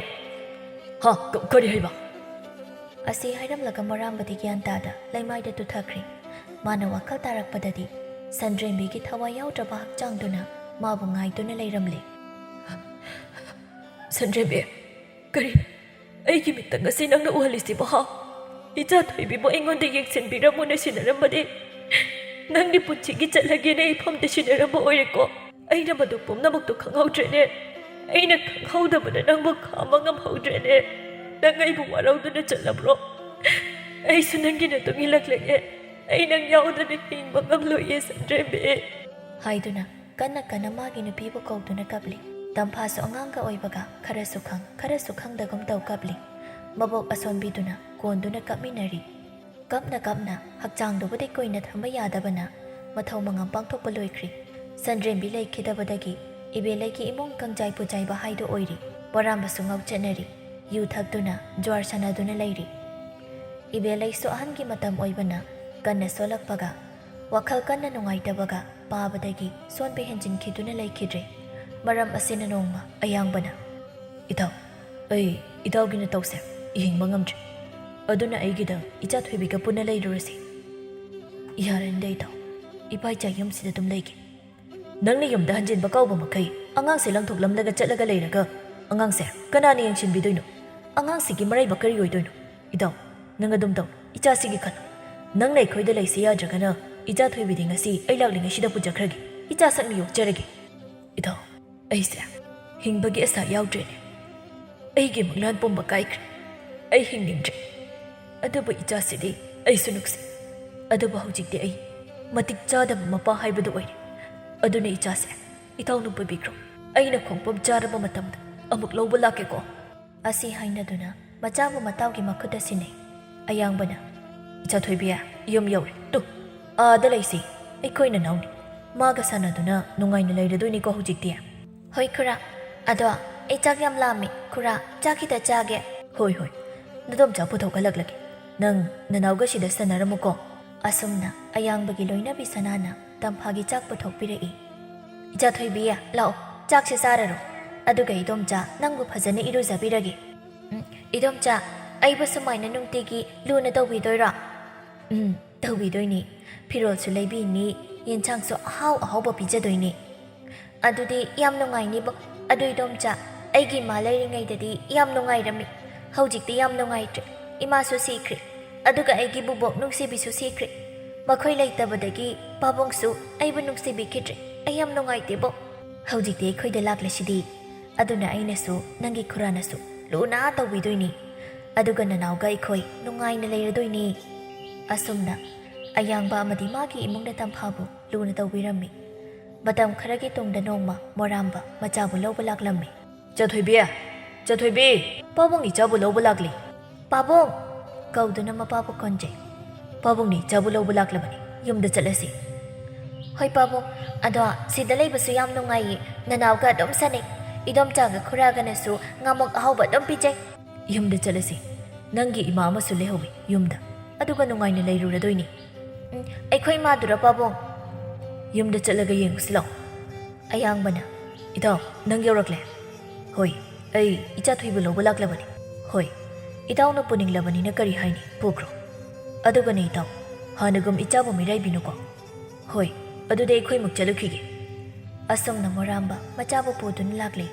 "ꯍꯥ? ꯀ-, ꯀꯔꯤ ꯍꯥꯏꯕ?" ꯑꯁꯤ ꯍꯥꯏꯔꯝꯂꯒ ꯃꯣꯔꯥꯝꯕꯗꯤ ꯒ꯭ꯌꯥꯟ ꯇꯥꯗ ꯂꯩꯃꯥꯏꯗ ꯇꯨꯊꯈ꯭ꯔꯦ꯫ ꯃꯥꯅ ꯋꯥꯈꯜ ꯇꯥꯔꯛꯄꯗꯗꯤ ꯁꯟꯗ꯭ꯔꯦꯝꯕꯤꯒꯤ ꯊꯋꯥꯏ ꯌꯥꯎꯗ꯭ꯔꯕ ꯍꯛꯆꯥꯡꯗꯨꯅ ꯃꯥꯕꯨ ꯉꯥꯏꯗꯨꯅ ꯂꯩꯔꯝꯂꯦ꯫ "ꯁꯟꯗ꯭ꯔꯦꯝꯕꯤ, ꯀꯔꯤ ꯑꯩꯒꯤ ꯃꯤꯠꯇ ꯉꯁꯤ ꯅꯪꯅ ꯎꯍꯜꯂꯤꯁꯤꯕꯣ, ꯍꯥ? ꯏꯆꯥ ꯊꯣꯏꯕꯤꯕꯨ ꯑꯩꯉꯣꯟꯗ ꯌꯦꯡꯁꯤꯟꯕꯤꯔꯝꯃꯨꯅ ꯁꯤꯟꯅꯔꯝꯕꯗꯤ ꯅꯪꯒꯤ ꯄꯨꯟꯁꯤꯒꯤ ꯆꯠꯂꯒꯦꯅ ꯏꯐꯝꯗ ꯁꯤꯟꯅꯔꯝꯕ ꯑꯣꯏꯔꯦꯀꯣ꯫ ꯑꯩꯅ ꯃꯗꯨ ꯄꯨꯝꯅꯃꯛꯇꯨ ꯈꯪꯍꯧꯗ꯭ꯔꯦꯅꯦ꯫ ꯑꯩꯅ ꯈꯪꯍꯧꯗꯕꯅ ꯅꯪꯕꯨ ꯈꯥꯝꯕ ꯉꯝꯍꯧꯗ꯭ꯔꯦꯅꯦ꯫ ꯅꯪ ꯑꯩꯕꯨ ꯋꯥꯔꯧꯗꯨꯅ ꯆꯠꯂꯕ꯭ꯔꯣ? ꯑꯩꯁꯨ ꯅꯪꯒꯤ ꯅꯇꯨꯡ ꯏꯜꯂꯛꯂꯒꯦ꯫ ꯑꯩ ꯅꯪ ꯌꯥꯎꯗꯅ ꯍꯤꯡꯕ ꯉꯝꯂꯣꯏꯌꯦ, ꯁꯟꯗ꯭ꯔꯦꯝꯕꯤ," ꯍꯥꯏꯗꯨꯅ ꯀꯟꯅ ꯀꯟꯅ ꯃꯥꯒꯤ ꯅꯨꯄꯤꯕꯨ ꯀꯧꯗꯨꯅ ꯀꯞꯂꯤ꯫ ꯇꯝꯐꯥꯁꯨ ꯑꯉꯥꯡꯒ ꯑꯣꯏꯕꯒ ꯈꯔꯁꯨ ꯈꯪ, ꯈꯔꯁꯨ ꯈꯪꯗꯒꯨꯝ ꯇꯧ ꯀꯞꯂꯤ꯫ ꯃꯕꯣꯛ ꯑꯁꯣꯟꯕꯤꯗꯨꯅ ꯀꯣꯟꯗꯨꯅ ꯀꯞꯃꯤꯟꯅꯔꯤ꯫ ꯀꯞꯅ ꯀꯞꯅ ꯍꯛꯆꯥꯡꯗꯨꯕꯨꯗꯤ ꯀꯨꯏꯅ ꯊꯝꯕ ꯌꯥꯗꯕꯅ ꯃꯊꯧ ꯃꯉꯝ ꯄꯥꯡꯊꯣꯛꯄ ꯂꯣꯏꯈ꯭ꯔꯤ꯫ ꯁꯟꯗ꯭ꯔꯦꯝꯕꯤ ꯂꯩꯈꯤꯗꯕꯗꯒꯤ ꯏꯕꯦꯂꯩꯒꯤ ꯏꯃꯨꯡ ꯀꯪꯖꯥꯏ ꯄꯨꯖꯥꯏꯕ ꯍꯥꯏꯗꯨ ꯑꯣꯏꯔꯤ꯫ ꯄꯣꯔꯥꯝꯕꯁꯨ ꯉꯥꯎꯆꯠꯅꯔꯤ꯫ ꯌꯨ ꯊꯛꯇꯨꯅ ꯖ꯭ꯋꯥꯔ ꯁꯥꯟꯅꯗꯨꯅ ꯂꯩꯔꯤ꯫ ꯏꯕꯦꯂꯩꯁꯨ ꯑꯍꯟꯒꯤ ꯃꯇꯝ ꯑꯣꯏꯕꯅ ꯀꯟꯅ ꯁꯣꯜꯂꯛꯄꯒ ꯋꯥꯈꯜ ꯀꯟꯅ ꯅꯨꯡꯉꯥꯏꯇꯕꯒ ꯄꯥꯕꯗꯒꯤ ꯁꯣꯟꯕ ꯍꯦꯟꯖꯤꯟꯈꯤꯗꯨꯅ ꯂꯩꯈꯤꯗ꯭ꯔꯦ꯫ ꯃꯔꯝ ꯑꯁꯤꯅ ꯅꯣꯡꯃ ꯑꯌꯥꯡꯕꯅ, "ꯏꯇꯥꯎ, ꯑꯩ ꯏꯇꯥꯎꯒꯤ ꯅꯇꯧꯁꯦ ꯌꯦꯡꯕ ꯉꯝꯗ꯭ꯔꯦ꯫ ꯑꯗꯨꯅ ꯑꯩꯒꯤꯗ ꯏꯆꯥ ꯊꯣꯏꯕꯤꯒ ꯄꯨꯟꯅ ꯂꯩꯔꯨꯔꯁꯤ꯫" "ꯌꯥꯔꯅꯤꯗ ꯏꯇꯥꯎ, ꯏꯄꯥ ꯏꯆꯥ ꯌꯨꯝꯁꯤꯗ ꯑꯗꯨꯝ ꯂꯩꯒꯦ꯫ ꯅꯪꯅ ꯌꯨꯝꯗ ꯍꯟꯖꯤꯟꯕ ꯀꯥꯎꯕ ꯃꯈꯩ ꯑꯉꯥꯡꯁꯦ ꯂꯪꯊꯣꯛꯂꯝꯂꯒ ꯆꯠꯂꯒ ꯂꯩꯔꯒ ꯑꯉꯥꯡꯁꯦ ꯀꯅꯥꯅ ꯌꯦꯡꯁꯤꯟꯕꯤꯗꯣꯏꯅꯣ? ꯑꯉꯥꯡꯁꯤꯒꯤ ꯃꯔꯩꯕ ꯀꯔꯤ ꯑꯣꯏꯗꯣꯏꯅꯣ? ꯏꯇꯥꯎ, ꯅꯪ ꯑꯗꯨꯝ ꯇꯧ, ꯏꯆꯥꯁꯤꯒꯤ ꯈꯜꯂꯨ꯫ ꯅꯪꯅ ꯑꯩꯈꯣꯏꯗ ꯂꯩꯁꯤ ꯌꯥꯗ꯭ꯔꯒꯅ ꯏꯆꯥ ꯊꯣꯏꯕꯤꯗꯤ ꯉꯁꯤ ꯑꯩ ꯂꯥꯛꯂꯤꯉꯩꯁꯤꯗ ꯄꯨꯖꯈ꯭ꯔꯒꯦ꯫ ꯏꯆꯥ ꯁꯛꯅ ꯌꯣꯛꯆꯔꯒꯦ꯫" "ꯏꯇꯥꯎ, ꯑꯩꯁꯦ ꯍꯤꯡꯕꯒꯤ ꯑꯁꯥ ꯌꯥꯎꯗ꯭ꯔꯦꯅꯦ꯫ ꯑꯩꯒꯤ ꯃꯪꯂꯥꯟ ꯄꯨꯝꯕ ꯀꯥꯏꯈ꯭ꯔꯦ꯫ ꯑꯩ ꯍꯤꯡꯅꯤꯡꯗ꯭ꯔꯦ꯫ ꯑꯗꯨꯕꯨ ꯏꯆꯥꯁꯤꯗꯤ ꯑꯩꯁꯨ ꯅꯨꯡꯁꯤ꯫ ꯑꯗꯨꯕꯨ ꯍꯧꯖꯤꯛꯇꯤ ꯑꯩ ꯃꯇꯤꯛ ꯆꯥꯗꯕ ꯃꯄꯥ ꯍꯥꯏꯕꯗꯨ ꯑꯣꯏꯔꯦ꯫ ꯑꯗꯨꯅ ꯏꯆꯥꯁꯦ ꯏꯇꯥꯎꯅ ꯄꯨꯕꯤꯈ꯭ꯔꯣ꯫ ꯑꯩꯅ ꯈꯣꯡꯐꯝ ꯆꯥꯔꯕ ꯃꯇꯝꯗ ꯑꯃꯨꯛ ꯂꯧꯕ ꯂꯥꯛꯀꯦꯀꯣ꯫ ꯑꯁꯤ ꯍꯥꯏꯅꯗꯨꯅ ꯃꯆꯥꯕꯨ ꯃꯇꯥꯎꯒꯤ ꯃꯈꯨꯠꯇ ꯁꯤꯟꯅꯩ꯫ ꯑꯌꯥꯡꯕꯅ, "ꯏꯆꯥ ꯊꯣꯏꯕꯤ, ꯌꯨꯝ ꯌꯧꯔꯦ꯫ ꯇꯨ, ꯑꯥꯗ ꯂꯩꯁꯤ꯫ ꯑꯩꯈꯣꯏ ꯅꯅꯥꯎꯅꯤ꯫ ꯃꯥꯒ ꯁꯥꯟꯅꯗꯨꯅ ꯅꯨꯡꯉꯥꯏꯅ ꯂꯩꯔꯗꯣꯏꯅꯤꯀꯣ ꯍꯧꯖꯤꯛꯇꯤ?" "ꯍꯣꯏ ꯈꯨꯔꯥ꯫ ꯑꯗꯣ ꯑꯩ ꯆꯥꯛ ꯌꯥꯝ ꯂꯥꯝꯃꯤ꯫ ꯈꯨꯔꯥ, ꯆꯥꯛ ꯈꯤꯇ ꯆꯥꯒꯦ꯫" "ꯍꯣꯏ, ꯍꯣꯏ꯫ ꯅꯗꯣꯝꯆꯥ ꯄꯨꯊꯣꯛꯍꯜꯂꯛꯂꯒꯦ꯫ ꯅꯪ ꯅꯅꯥꯎꯒ ꯁꯤꯗ ꯁꯥꯟꯅꯔꯝꯃꯨꯀꯣ꯫" ꯑꯁꯨꯝꯅ ꯑꯌꯥꯡꯕꯒꯤ ꯂꯣꯏꯅꯕꯤ ꯁꯅꯥꯅ ꯇꯝꯐꯥꯒꯤ ꯆꯥꯛ ꯄꯨꯊꯣꯛꯄꯤꯔꯛꯏ꯫ "ꯏꯆꯥ ꯊꯣꯏꯕꯤ, ꯂꯥꯛꯑꯣ, ꯆꯥꯛꯁꯦ ꯆꯥꯔꯔꯣ꯫ ꯑꯗꯨꯒ ꯏꯗꯣꯝꯆꯥ, ꯅꯪꯕꯨ ꯐꯖꯅ ꯏꯔꯨꯖꯕꯤꯔꯒꯦ꯫" "ꯎꯝ, ꯏꯗꯣꯝꯆꯥ, ꯑꯩꯕꯨ ꯁꯨꯃꯥꯏꯅ ꯅꯨꯡꯇꯤꯒꯤ ꯂꯨꯅ ꯇꯧꯕꯤꯗꯣꯏꯔꯣ?" "ꯎꯝ, ꯇꯧꯕꯤꯗꯣꯏꯅꯤ꯫ ꯐꯤꯔꯣꯜꯁꯨ ꯂꯩꯕꯤꯅꯤ, ꯌꯦꯟꯁꯥꯡꯁꯨ ꯑꯍꯥꯎ ꯑꯍꯥꯎꯕ ꯄꯤꯖꯗꯣꯏꯅꯤ꯫" "ꯑꯗꯨꯗꯤ ꯌꯥꯝ ꯅꯨꯡꯉꯥꯏꯅꯤꯕꯣ꯫ ꯑꯗꯨ ꯏꯗꯣꯝꯆꯥ, ꯑꯩꯒꯤ ꯏꯃꯥ ꯂꯩꯔꯤꯉꯩꯗꯗꯤ ꯌꯥꯝ ꯅꯨꯡꯉꯥꯏꯔꯝꯃꯤ꯫ ꯍꯧꯖꯤꯛꯇꯤ ꯌꯥꯝ ꯅꯨꯡꯉꯥꯏꯇ꯭ꯔꯦ꯫ ꯏꯃꯥꯁꯨ ꯁꯤꯈ꯭ꯔꯦ꯫ ꯑꯗꯨꯒ ꯑꯩꯒꯤ ꯕꯨꯕꯣꯛ ꯅꯨꯡꯁꯤꯕꯤꯁꯨ ꯁꯤꯈ꯭ꯔꯦ꯫ ꯃꯈꯣꯏ ꯂꯩꯇꯕꯗꯒꯤ ꯄꯥꯕꯨꯡꯁꯨ ꯑꯩꯕꯨ ꯅꯨꯡꯁꯤꯕꯤꯈꯤꯗ꯭ꯔꯦ꯫ ꯑꯩ ꯌꯥꯝ ꯅꯨꯡꯉꯥꯏꯇꯦꯕꯣ꯫ ꯍꯧꯖꯤꯛꯇꯤ ꯑꯩꯈꯣꯏꯗ ꯂꯥꯛꯂꯤꯁꯤꯗꯤ꯫ ꯑꯗꯨꯅ ꯑꯩꯅꯁꯨ, ꯅꯪꯒꯤ ꯈꯨꯔꯥꯅꯁꯨ ꯂꯨꯅ ꯇꯧꯕꯤꯗꯣꯏꯅꯤ꯫ ꯑꯗꯨꯒ ꯅꯅꯥꯎꯒ ꯑꯩꯈꯣꯏ ꯅꯨꯡꯉꯥꯏꯅ ꯂꯩꯔꯗꯣꯏꯅꯤ꯫" ꯑꯁꯨꯝꯅ ꯑꯌꯥꯡꯕ ꯑꯃꯗꯤ ꯃꯥꯒꯤ ꯏꯃꯨꯡꯅ ꯇꯝꯐꯥꯕꯨ ꯂꯨꯅ ꯇꯧꯕꯤꯔꯝꯃꯤ꯫ ꯃꯇꯝ ꯈꯔꯒꯤ ꯇꯨꯡꯗ ꯅꯣꯡꯃ ꯃꯣꯔꯥꯝꯕ ꯃꯆꯥꯕꯨ ꯂꯧꯕ ꯂꯥꯛꯂꯝꯃꯤ꯫ "ꯆꯥꯊꯣꯏꯕꯤ! ꯆꯥꯊꯣꯏꯕꯤ! ꯄꯥꯕꯨꯡ ꯏꯆꯥꯕꯨ ꯂꯧꯕ ꯂꯥꯛꯂꯤ!" "ꯄꯥꯕꯨꯡ!" ꯀꯧꯗꯨꯅ ꯃꯄꯥꯕꯨ ꯀꯣꯟꯖꯩ꯫ "ꯄꯥꯕꯨꯡꯅ ꯏꯆꯥꯕꯨ ꯂꯧꯕ ꯂꯥꯛꯂꯕꯅꯤ꯫ ꯌꯨꯝꯗ ꯆꯠꯂꯁꯤ꯫" "ꯍꯣꯏ ꯄꯥꯕꯨꯡ꯫ ꯑꯗꯣ ꯁꯤꯗ ꯂꯩꯕꯁꯨ ꯌꯥꯝ ꯅꯨꯡꯉꯥꯏꯌꯦ꯫ ꯅꯅꯥꯎꯒ ꯑꯗꯨꯝ ꯁꯥꯟꯅꯩ꯫ ꯏꯗꯣꯝꯆꯥꯒ ꯈꯨꯔꯥꯒꯅꯁꯨ ꯉꯥꯃꯣꯛ ꯑꯍꯥꯎꯕ ꯑꯗꯨꯝ ꯄꯤꯖꯩ꯫" "ꯌꯨꯝꯗ ꯆꯠꯂꯁꯤ꯫ ꯅꯪꯒꯤ ꯏꯃꯥ ꯑꯃꯁꯨ ꯂꯩꯍꯧꯋꯤ ꯌꯨꯝꯗ꯫ ꯑꯗꯨꯒ ꯅꯨꯡꯉꯥꯏꯅ ꯂꯩꯔꯨꯔꯗꯣꯏꯅꯤ꯫" "ꯎꯝ, ꯑꯩꯈꯣꯏ ꯏꯃꯥꯗꯨꯔ ꯄꯥꯕꯨꯡ?" "ꯌꯨꯝꯗ ꯆꯠꯂꯒ ꯌꯦꯡꯉꯨꯁꯤ ꯂꯥꯛꯑꯣ꯫" ꯑꯌꯥꯡꯕꯅ, "ꯏꯇꯥꯎ, ꯅꯪ ꯌꯧꯔꯛꯂꯦ?" "ꯍꯣꯏ, ꯑꯩ ꯏꯆꯥ ꯊꯣꯏꯕ ꯂꯧꯕ ꯂꯥꯛꯂꯕꯅꯤ꯫" "ꯍꯣꯏ, ꯏꯇꯥꯎꯅ ꯄꯨꯅꯤꯡꯂꯕꯅꯤꯅ ꯀꯔꯤ ꯍꯥꯏꯅꯤ, ꯄꯨꯈ꯭ꯔꯣ꯫ ꯑꯗꯨꯒꯅꯦ ꯏꯇꯥꯎ, ꯍꯥꯟꯅꯒꯨꯝ ꯏꯆꯥꯕꯨ ꯃꯤꯔꯥꯏꯕꯤꯅꯨꯀꯣ꯫" "ꯍꯣꯏ, ꯑꯗꯨꯗꯤ ꯑꯩꯈꯣꯏꯃꯨꯛ ꯆꯠꯂꯨꯈꯤꯒꯦ꯫" ꯑꯁꯨꯝꯅ ꯃꯣꯔꯥꯝꯕ ꯃꯆꯥꯕꯨ ꯄꯨꯗꯨꯅ ꯂꯥꯛꯂꯦ꯫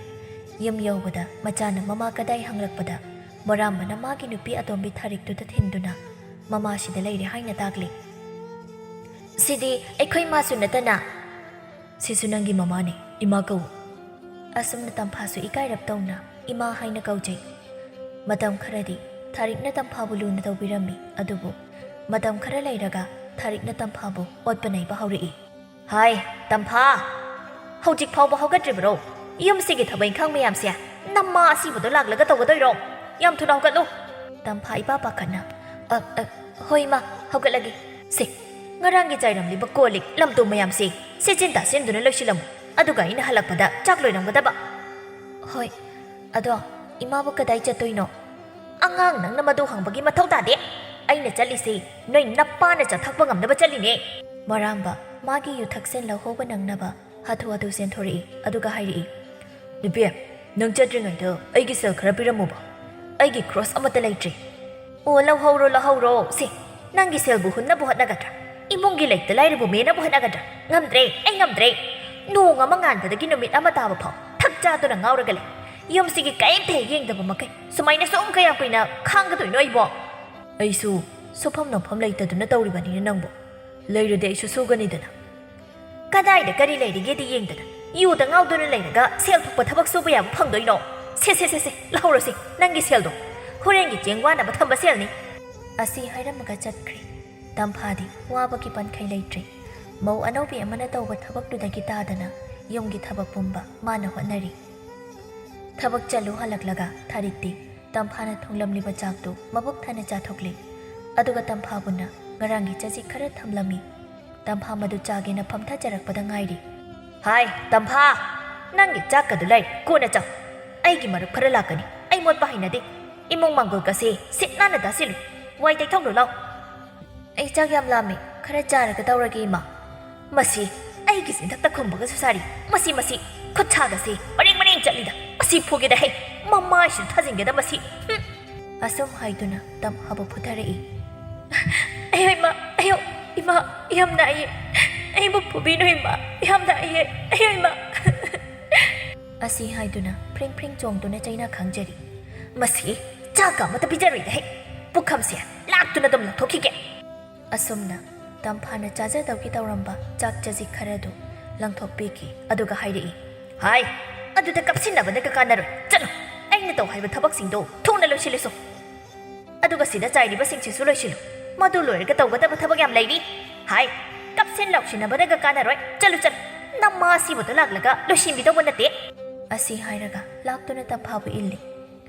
ꯌꯨꯝ ꯌꯧꯕꯗ ꯃꯆꯥꯅ ꯃꯃꯥ ꯀꯗꯥꯏ ꯍꯪꯂꯛꯄꯗ, ꯃꯣꯔꯥꯝꯕꯅ ꯃꯥꯒꯤ ꯅꯨꯄꯤ ꯑꯇꯣꯝꯕꯤ ꯊꯥꯔꯤꯛꯇꯨꯗ ꯊꯤꯟꯗꯨꯅ ꯃꯃꯥꯁꯤꯗ ꯂꯩꯔꯦ ꯍꯥꯏꯅ ꯇꯥꯛꯂꯤ꯫ "ꯁꯤꯗꯤ ꯑꯩꯈꯣꯏ ꯃꯥꯁꯨ ꯅꯠꯇꯅ?" "ꯁꯤꯁꯨ ꯅꯪꯒꯤ ꯃꯃꯥꯅꯤ, ꯏꯃꯥ ꯀꯧ꯫" ꯑꯁꯨꯝꯅ ꯇꯝꯐꯥꯁꯨ ꯏꯀꯥꯏꯔꯞ ꯇꯧꯅ ꯏꯃꯥ ꯍꯥꯏꯅ ꯀꯧꯖꯩ꯫ ꯃꯇꯝ ꯈꯔꯗꯤ ꯊꯥꯔꯤꯛꯅ ꯇꯝꯐꯥꯕꯨ ꯂꯨꯅ ꯇꯧꯕꯤꯔꯝꯃꯤ, ꯑꯗꯨꯕꯨ ꯃꯇꯝ ꯈꯔ ꯂꯩꯔꯒ ꯊꯥꯔꯤꯛꯅ ꯇꯝꯐꯥꯕꯨ ꯑꯣꯠꯄ ꯅꯩꯕ ꯍꯧꯔꯛꯏ꯫ "ꯍꯥꯏ, ꯇꯝꯐꯥ! ꯍꯧꯖꯤꯛ ꯐꯥꯎꯕ ꯍꯧꯒꯠꯇ꯭ꯔꯤꯕꯔꯣ? ꯌꯨꯝꯁꯤꯒꯤ ꯊꯕꯛ ꯏꯪꯈꯥꯡ ꯃꯌꯥꯝꯁꯦ ꯅꯃꯥ ꯑꯁꯤꯕꯗꯣ ꯂꯥꯛꯂꯒ ꯇꯧꯒꯗꯣꯏꯔꯣ? ꯌꯥꯝ ꯊꯨꯅ ꯍꯧꯒꯠꯂꯨ!" ꯇꯝꯐꯥ ꯏꯄꯥ ꯄꯥꯈꯠꯅ, "ꯑ, ꯑ, ꯍꯣꯏ ꯏꯃꯥ, ꯍꯧꯒꯠꯂꯒꯦ꯫ ꯁꯦ, ꯉꯔꯥꯡꯒꯤ ꯆꯥꯏꯔꯝꯂꯤꯕ ꯀꯣꯜ ꯂꯤꯛ ꯂꯝꯇꯣ ꯃꯌꯥꯝꯁꯦ ꯁꯦꯠꯆꯤꯟ ꯇꯥꯁꯤꯟꯗꯨꯅ ꯂꯣꯏꯁꯤꯜꯂꯝꯃꯨ꯫ ꯑꯗꯨꯒ ꯑꯩꯅ ꯍꯜꯂꯛꯄꯗ ꯆꯥꯛ ꯂꯣꯏꯔꯝꯒꯗꯕ꯫" "ꯍꯣꯏ, ꯑꯗꯣ ꯏꯃꯥꯕꯨ ꯀꯗꯥꯏ ꯆꯠꯇꯣꯏꯅꯣ?" "ꯑꯉꯥꯡ ꯅꯪꯅ ꯃꯗꯨ ꯍꯪꯕꯒꯤ ꯃꯊꯧ ꯇꯥꯗꯦ꯫ ꯑꯩꯅ ꯆꯠꯂꯤꯁꯦ ꯅꯣꯏ ꯅꯄꯥꯅ ꯆꯥꯊꯛꯄ ꯉꯝꯅꯕ ꯆꯠꯂꯤꯅꯦ꯫" ꯃꯔꯥꯝꯕ ꯃꯥꯒꯤ ꯌꯨ ꯊꯛꯆꯤꯟ ꯂꯧꯍꯧꯕ ꯅꯪꯅꯕ ꯍꯥꯊꯨ ꯍꯥꯊꯨ ꯆꯦꯟꯊꯣꯔꯛꯏ, ꯑꯗꯨꯒ ꯍꯥꯏꯔꯛꯏ, "ꯅꯨꯄꯤ, ꯅꯪ ꯆꯠꯇ꯭ꯔꯤꯉꯩꯗ ꯑꯩꯒꯤ ꯁꯦꯜ ꯈꯔ ꯄꯤꯔꯝꯃꯨꯕ꯫ ꯑꯩꯒꯤ ꯈ꯭ꯔꯣꯁ ꯑꯃꯠꯇ ꯂꯩꯇ꯭ꯔꯦ꯫" "ꯑꯣ, ꯂꯧꯍꯧꯔꯣ, ꯂꯧꯍꯧꯔꯣ꯫ ꯁꯦ, ꯅꯪꯒꯤ ꯁꯦꯜꯕꯨ ꯍꯨꯟꯅꯕ ꯍꯣꯠꯅꯒꯗ꯭ꯔꯥ? ꯏꯃꯨꯡꯒꯤ ꯂꯩꯇ ꯂꯥꯏꯔꯕꯨ ꯃꯦꯟꯅꯕ ꯍꯣꯠꯅꯒꯗ꯭ꯔꯥ? ꯉꯝꯗ꯭ꯔꯦ, ꯑꯩ ꯉꯝꯗ꯭ꯔꯦ꯫ ꯅꯣꯡ ꯑꯃ ꯉꯥꯟꯕꯗꯒꯤ ꯅꯨꯃꯤꯠ ꯑꯃ ꯇꯥꯕ ꯐꯥꯎ ꯊꯛ ꯆꯥꯗꯨꯅ ꯉꯥꯎꯔꯒ ꯂꯩ꯫ ꯌꯨꯝꯁꯤꯒꯤ ꯀꯔꯤꯝꯇ ꯍꯦꯛ ꯌꯦꯡꯗꯕ ꯃꯈꯩ ꯁꯨꯃꯥꯏꯅ ꯁꯨꯝ ꯀꯌꯥꯝ ꯀꯨꯏꯅ ꯈꯥꯡꯒꯗꯣꯏꯅꯣ ꯑꯩꯕꯣ?" "ꯑꯩꯁꯨ ꯁꯨꯐꯝ ꯅꯣꯝꯐꯝ ꯂꯩꯇꯗꯨꯅ ꯇꯧꯔꯤꯕꯅꯤꯅ ꯅꯪꯕꯨ꯫ ꯂꯩꯔꯗꯤ ꯑꯩꯁꯨ ꯁꯨꯒꯅꯤꯗꯅ꯫" "ꯀꯗꯥꯏꯗ ꯀꯔꯤ ꯂꯩꯔꯤꯒꯦꯗꯤ ꯌꯦꯡꯗꯅ, ꯌꯨꯗ ꯉꯥꯎꯗꯨꯅ ꯂꯩꯔꯒ ꯁꯦꯜ ꯊꯣꯛꯄ ꯊꯕꯛ ꯁꯨꯕ ꯌꯥꯕ ꯐꯪꯗꯣꯏꯅꯣ? ꯁꯦ, ꯁꯦ, ꯁꯦ, ꯁꯦ, ꯂꯧꯍꯧꯔꯣꯁꯦ ꯅꯪꯒꯤ ꯁꯦꯜꯗꯣ꯫ ꯍꯣꯔꯦꯟꯒꯤ ꯆꯦꯡ ꯋꯥꯅꯕ ꯊꯝꯕ ꯁꯦꯜꯅꯤ꯫" ꯑꯁꯤ ꯍꯥꯏꯔꯝꯃꯒ ꯆꯠꯈ꯭ꯔꯦ꯫ ꯇꯝꯐꯥꯗꯤ ꯋꯥꯕꯒꯤ ꯄꯟꯈꯩ ꯂꯩꯇ꯭ꯔꯦ꯫ ꯃꯧ ꯑꯅꯧꯕꯤ ꯑꯃꯅ ꯇꯧꯕ ꯊꯕꯛꯇꯨꯗꯒꯤ ꯇꯥꯗꯅ ꯌꯨꯝꯒꯤ ꯊꯕꯛ ꯄꯨꯝꯕ ꯃꯥꯅ ꯍꯣꯠꯅꯔꯤ꯫ ꯊꯕꯛ ꯆꯠꯂꯨ ꯍꯜꯂꯛꯂꯒ ꯊꯥꯔꯤꯛꯇꯤ ꯇꯝꯐꯥꯅ ꯊꯣꯡꯂꯝꯂꯤꯕ ꯆꯥꯛꯇꯨ ꯃꯕꯨꯛ ꯊꯟꯅ ꯆꯥꯊꯣꯛꯂꯦ꯫ ꯑꯗꯨꯒ ꯇꯝꯐꯥꯕꯨꯅ ꯉꯔꯥꯡꯒꯤ ꯆꯖꯤꯛ ꯈꯔ ꯊꯝꯂꯝꯃꯤ꯫ ꯇꯝꯐꯥ ꯃꯗꯨ ꯆꯥꯒꯦꯅ ꯐꯝꯊꯖꯔꯛꯄꯗ ꯉꯥꯏꯔꯤ꯫ "ꯍꯥꯏ, ꯇꯝꯐꯥ! ꯅꯪꯒꯤ ꯆꯥꯛꯀꯗꯨ ꯂꯩ, ꯀꯣꯟꯅ ꯆꯥꯎ꯫ ꯑꯩꯒꯤ ꯃꯔꯨꯞ ꯈꯔ ꯂꯥꯛꯀꯅꯤ, ꯑꯩ ꯃꯣꯠꯄ ꯍꯩꯅꯗꯦ꯫ ꯏꯃꯨꯡ ꯃꯥꯡꯒꯣꯜꯒꯁꯦ ꯁꯤꯠ ꯅꯥꯟꯅ ꯇꯥꯁꯤꯜꯂꯨ꯫ ꯋꯥꯏ ꯇꯩꯊꯣꯛꯂꯨ ꯂꯥꯎ꯫" "ꯑꯩ ꯆꯥꯛ ꯌꯥꯝ ꯂꯥꯝꯃꯦ, ꯈꯔ ꯆꯥꯔꯒ ꯇꯧꯔꯒꯦ, ꯏꯃꯥ꯫" "ꯃꯁꯤ ꯑꯩꯒꯤ ꯆꯤꯟꯊꯛꯇ ꯈꯨꯝꯕꯒꯁꯨ ꯁꯥꯔꯤ꯫ ꯃꯁꯤ, ꯃꯁꯤ, ꯈꯨꯠ ꯁꯥꯒꯁꯦ ꯃꯔꯦꯡ ꯃꯔꯦꯡ ꯆꯠꯂꯤꯗ꯫ ꯃꯁꯤ ꯐꯨꯒꯦꯗ ꯍꯦ, ꯃꯃꯥꯏꯁꯤꯗ ꯊꯥꯖꯤꯟꯒꯦꯗ ꯃꯁꯤ꯫ ꯍꯨꯝ!" ꯑꯁꯨꯝ ꯍꯥꯏꯗꯨꯅ ꯇꯝꯐꯥꯕꯨ ꯐꯨꯊꯔꯛꯏ꯫ "ꯑꯌꯣ ꯏꯃꯥ, ꯑꯌꯣ ꯏꯃꯥ, ꯌꯥꯝ ꯅꯥꯏꯌꯦ꯫ ꯑꯩꯕꯨ ꯐꯨꯕꯤꯅꯨ ꯏꯃꯥ, ꯌꯥꯝ ꯅꯥꯏꯌꯦ꯫ ꯑꯌꯣ ꯏꯃꯥ!" ꯑꯁꯤ ꯍꯥꯏꯗꯨꯅ ꯐ꯭ꯔꯤꯡ ꯐ꯭ꯔꯤꯡ ꯆꯣꯡꯗꯨꯅ ꯆꯩꯅꯥ ꯈꯥꯡꯖꯔꯤ꯫ "ꯃꯁꯤ ꯆꯥꯛꯀ ꯑꯃꯠꯇ ꯄꯤꯖꯔꯣꯏꯗ ꯍꯦ꯫ ꯄꯨꯈꯝꯁꯦ ꯂꯥꯛꯇꯨꯅ ꯑꯗꯨꯝ ꯂꯪꯊꯣꯛꯈꯤꯒꯦ꯫" ꯑꯁꯨꯝꯅ ꯇꯝꯐꯥꯅ ꯆꯥꯖꯗꯧꯒꯤ ꯇꯧꯔꯝꯕ ꯆꯥꯛ ꯆꯖꯤꯛ ꯈꯔꯗꯨ ꯂꯪꯊꯣꯛꯄꯤꯈꯤ, ꯑꯗꯨꯒ ꯍꯥꯏꯔꯛꯏ, "ꯍꯥꯏ, ꯑꯗꯨꯗ ꯀꯞꯁꯤꯟꯅꯕꯅꯒ ꯀꯥꯟꯅꯔꯣꯏ꯫ ꯆꯠꯂꯣ, ꯑꯩꯅ ꯇꯧ ꯍꯥꯏꯕ ꯊꯕꯛꯁꯤꯡꯗꯣ ꯊꯨꯅ ꯂꯣꯏꯁꯤꯜꯂꯁꯨ꯫ ꯑꯗꯨꯒ ꯁꯤꯗ ꯆꯥꯏꯔꯤꯕꯁꯤꯡꯁꯤꯁꯨ ꯂꯣꯏꯁꯤꯜꯂꯨ꯫ ꯃꯗꯨ ꯂꯣꯏꯔꯒ ꯇꯧꯒꯗꯕ ꯊꯕꯛ ꯌꯥꯝ ꯂꯩꯔꯤ꯫ ꯍꯥꯏ, ꯀꯞꯁꯤꯟ ꯂꯥꯎꯁꯤꯟꯅꯕꯅꯒ ꯀꯥꯟꯅꯔꯣꯏ꯫ ꯆꯠꯂꯨ, ꯆꯠꯂꯨ꯫ ꯅꯃꯥ ꯑꯁꯤꯕꯗꯣ ꯂꯥꯛꯂꯒ ꯂꯣꯏꯁꯤꯟꯕꯤꯗꯧꯕ ꯅꯠꯇꯦ꯫ ꯑꯁꯤ ꯍꯥꯏꯔꯒ ꯂꯥꯛꯇꯨꯅ ꯇꯝꯐꯥꯕꯨ ꯏꯜꯂꯤ꯫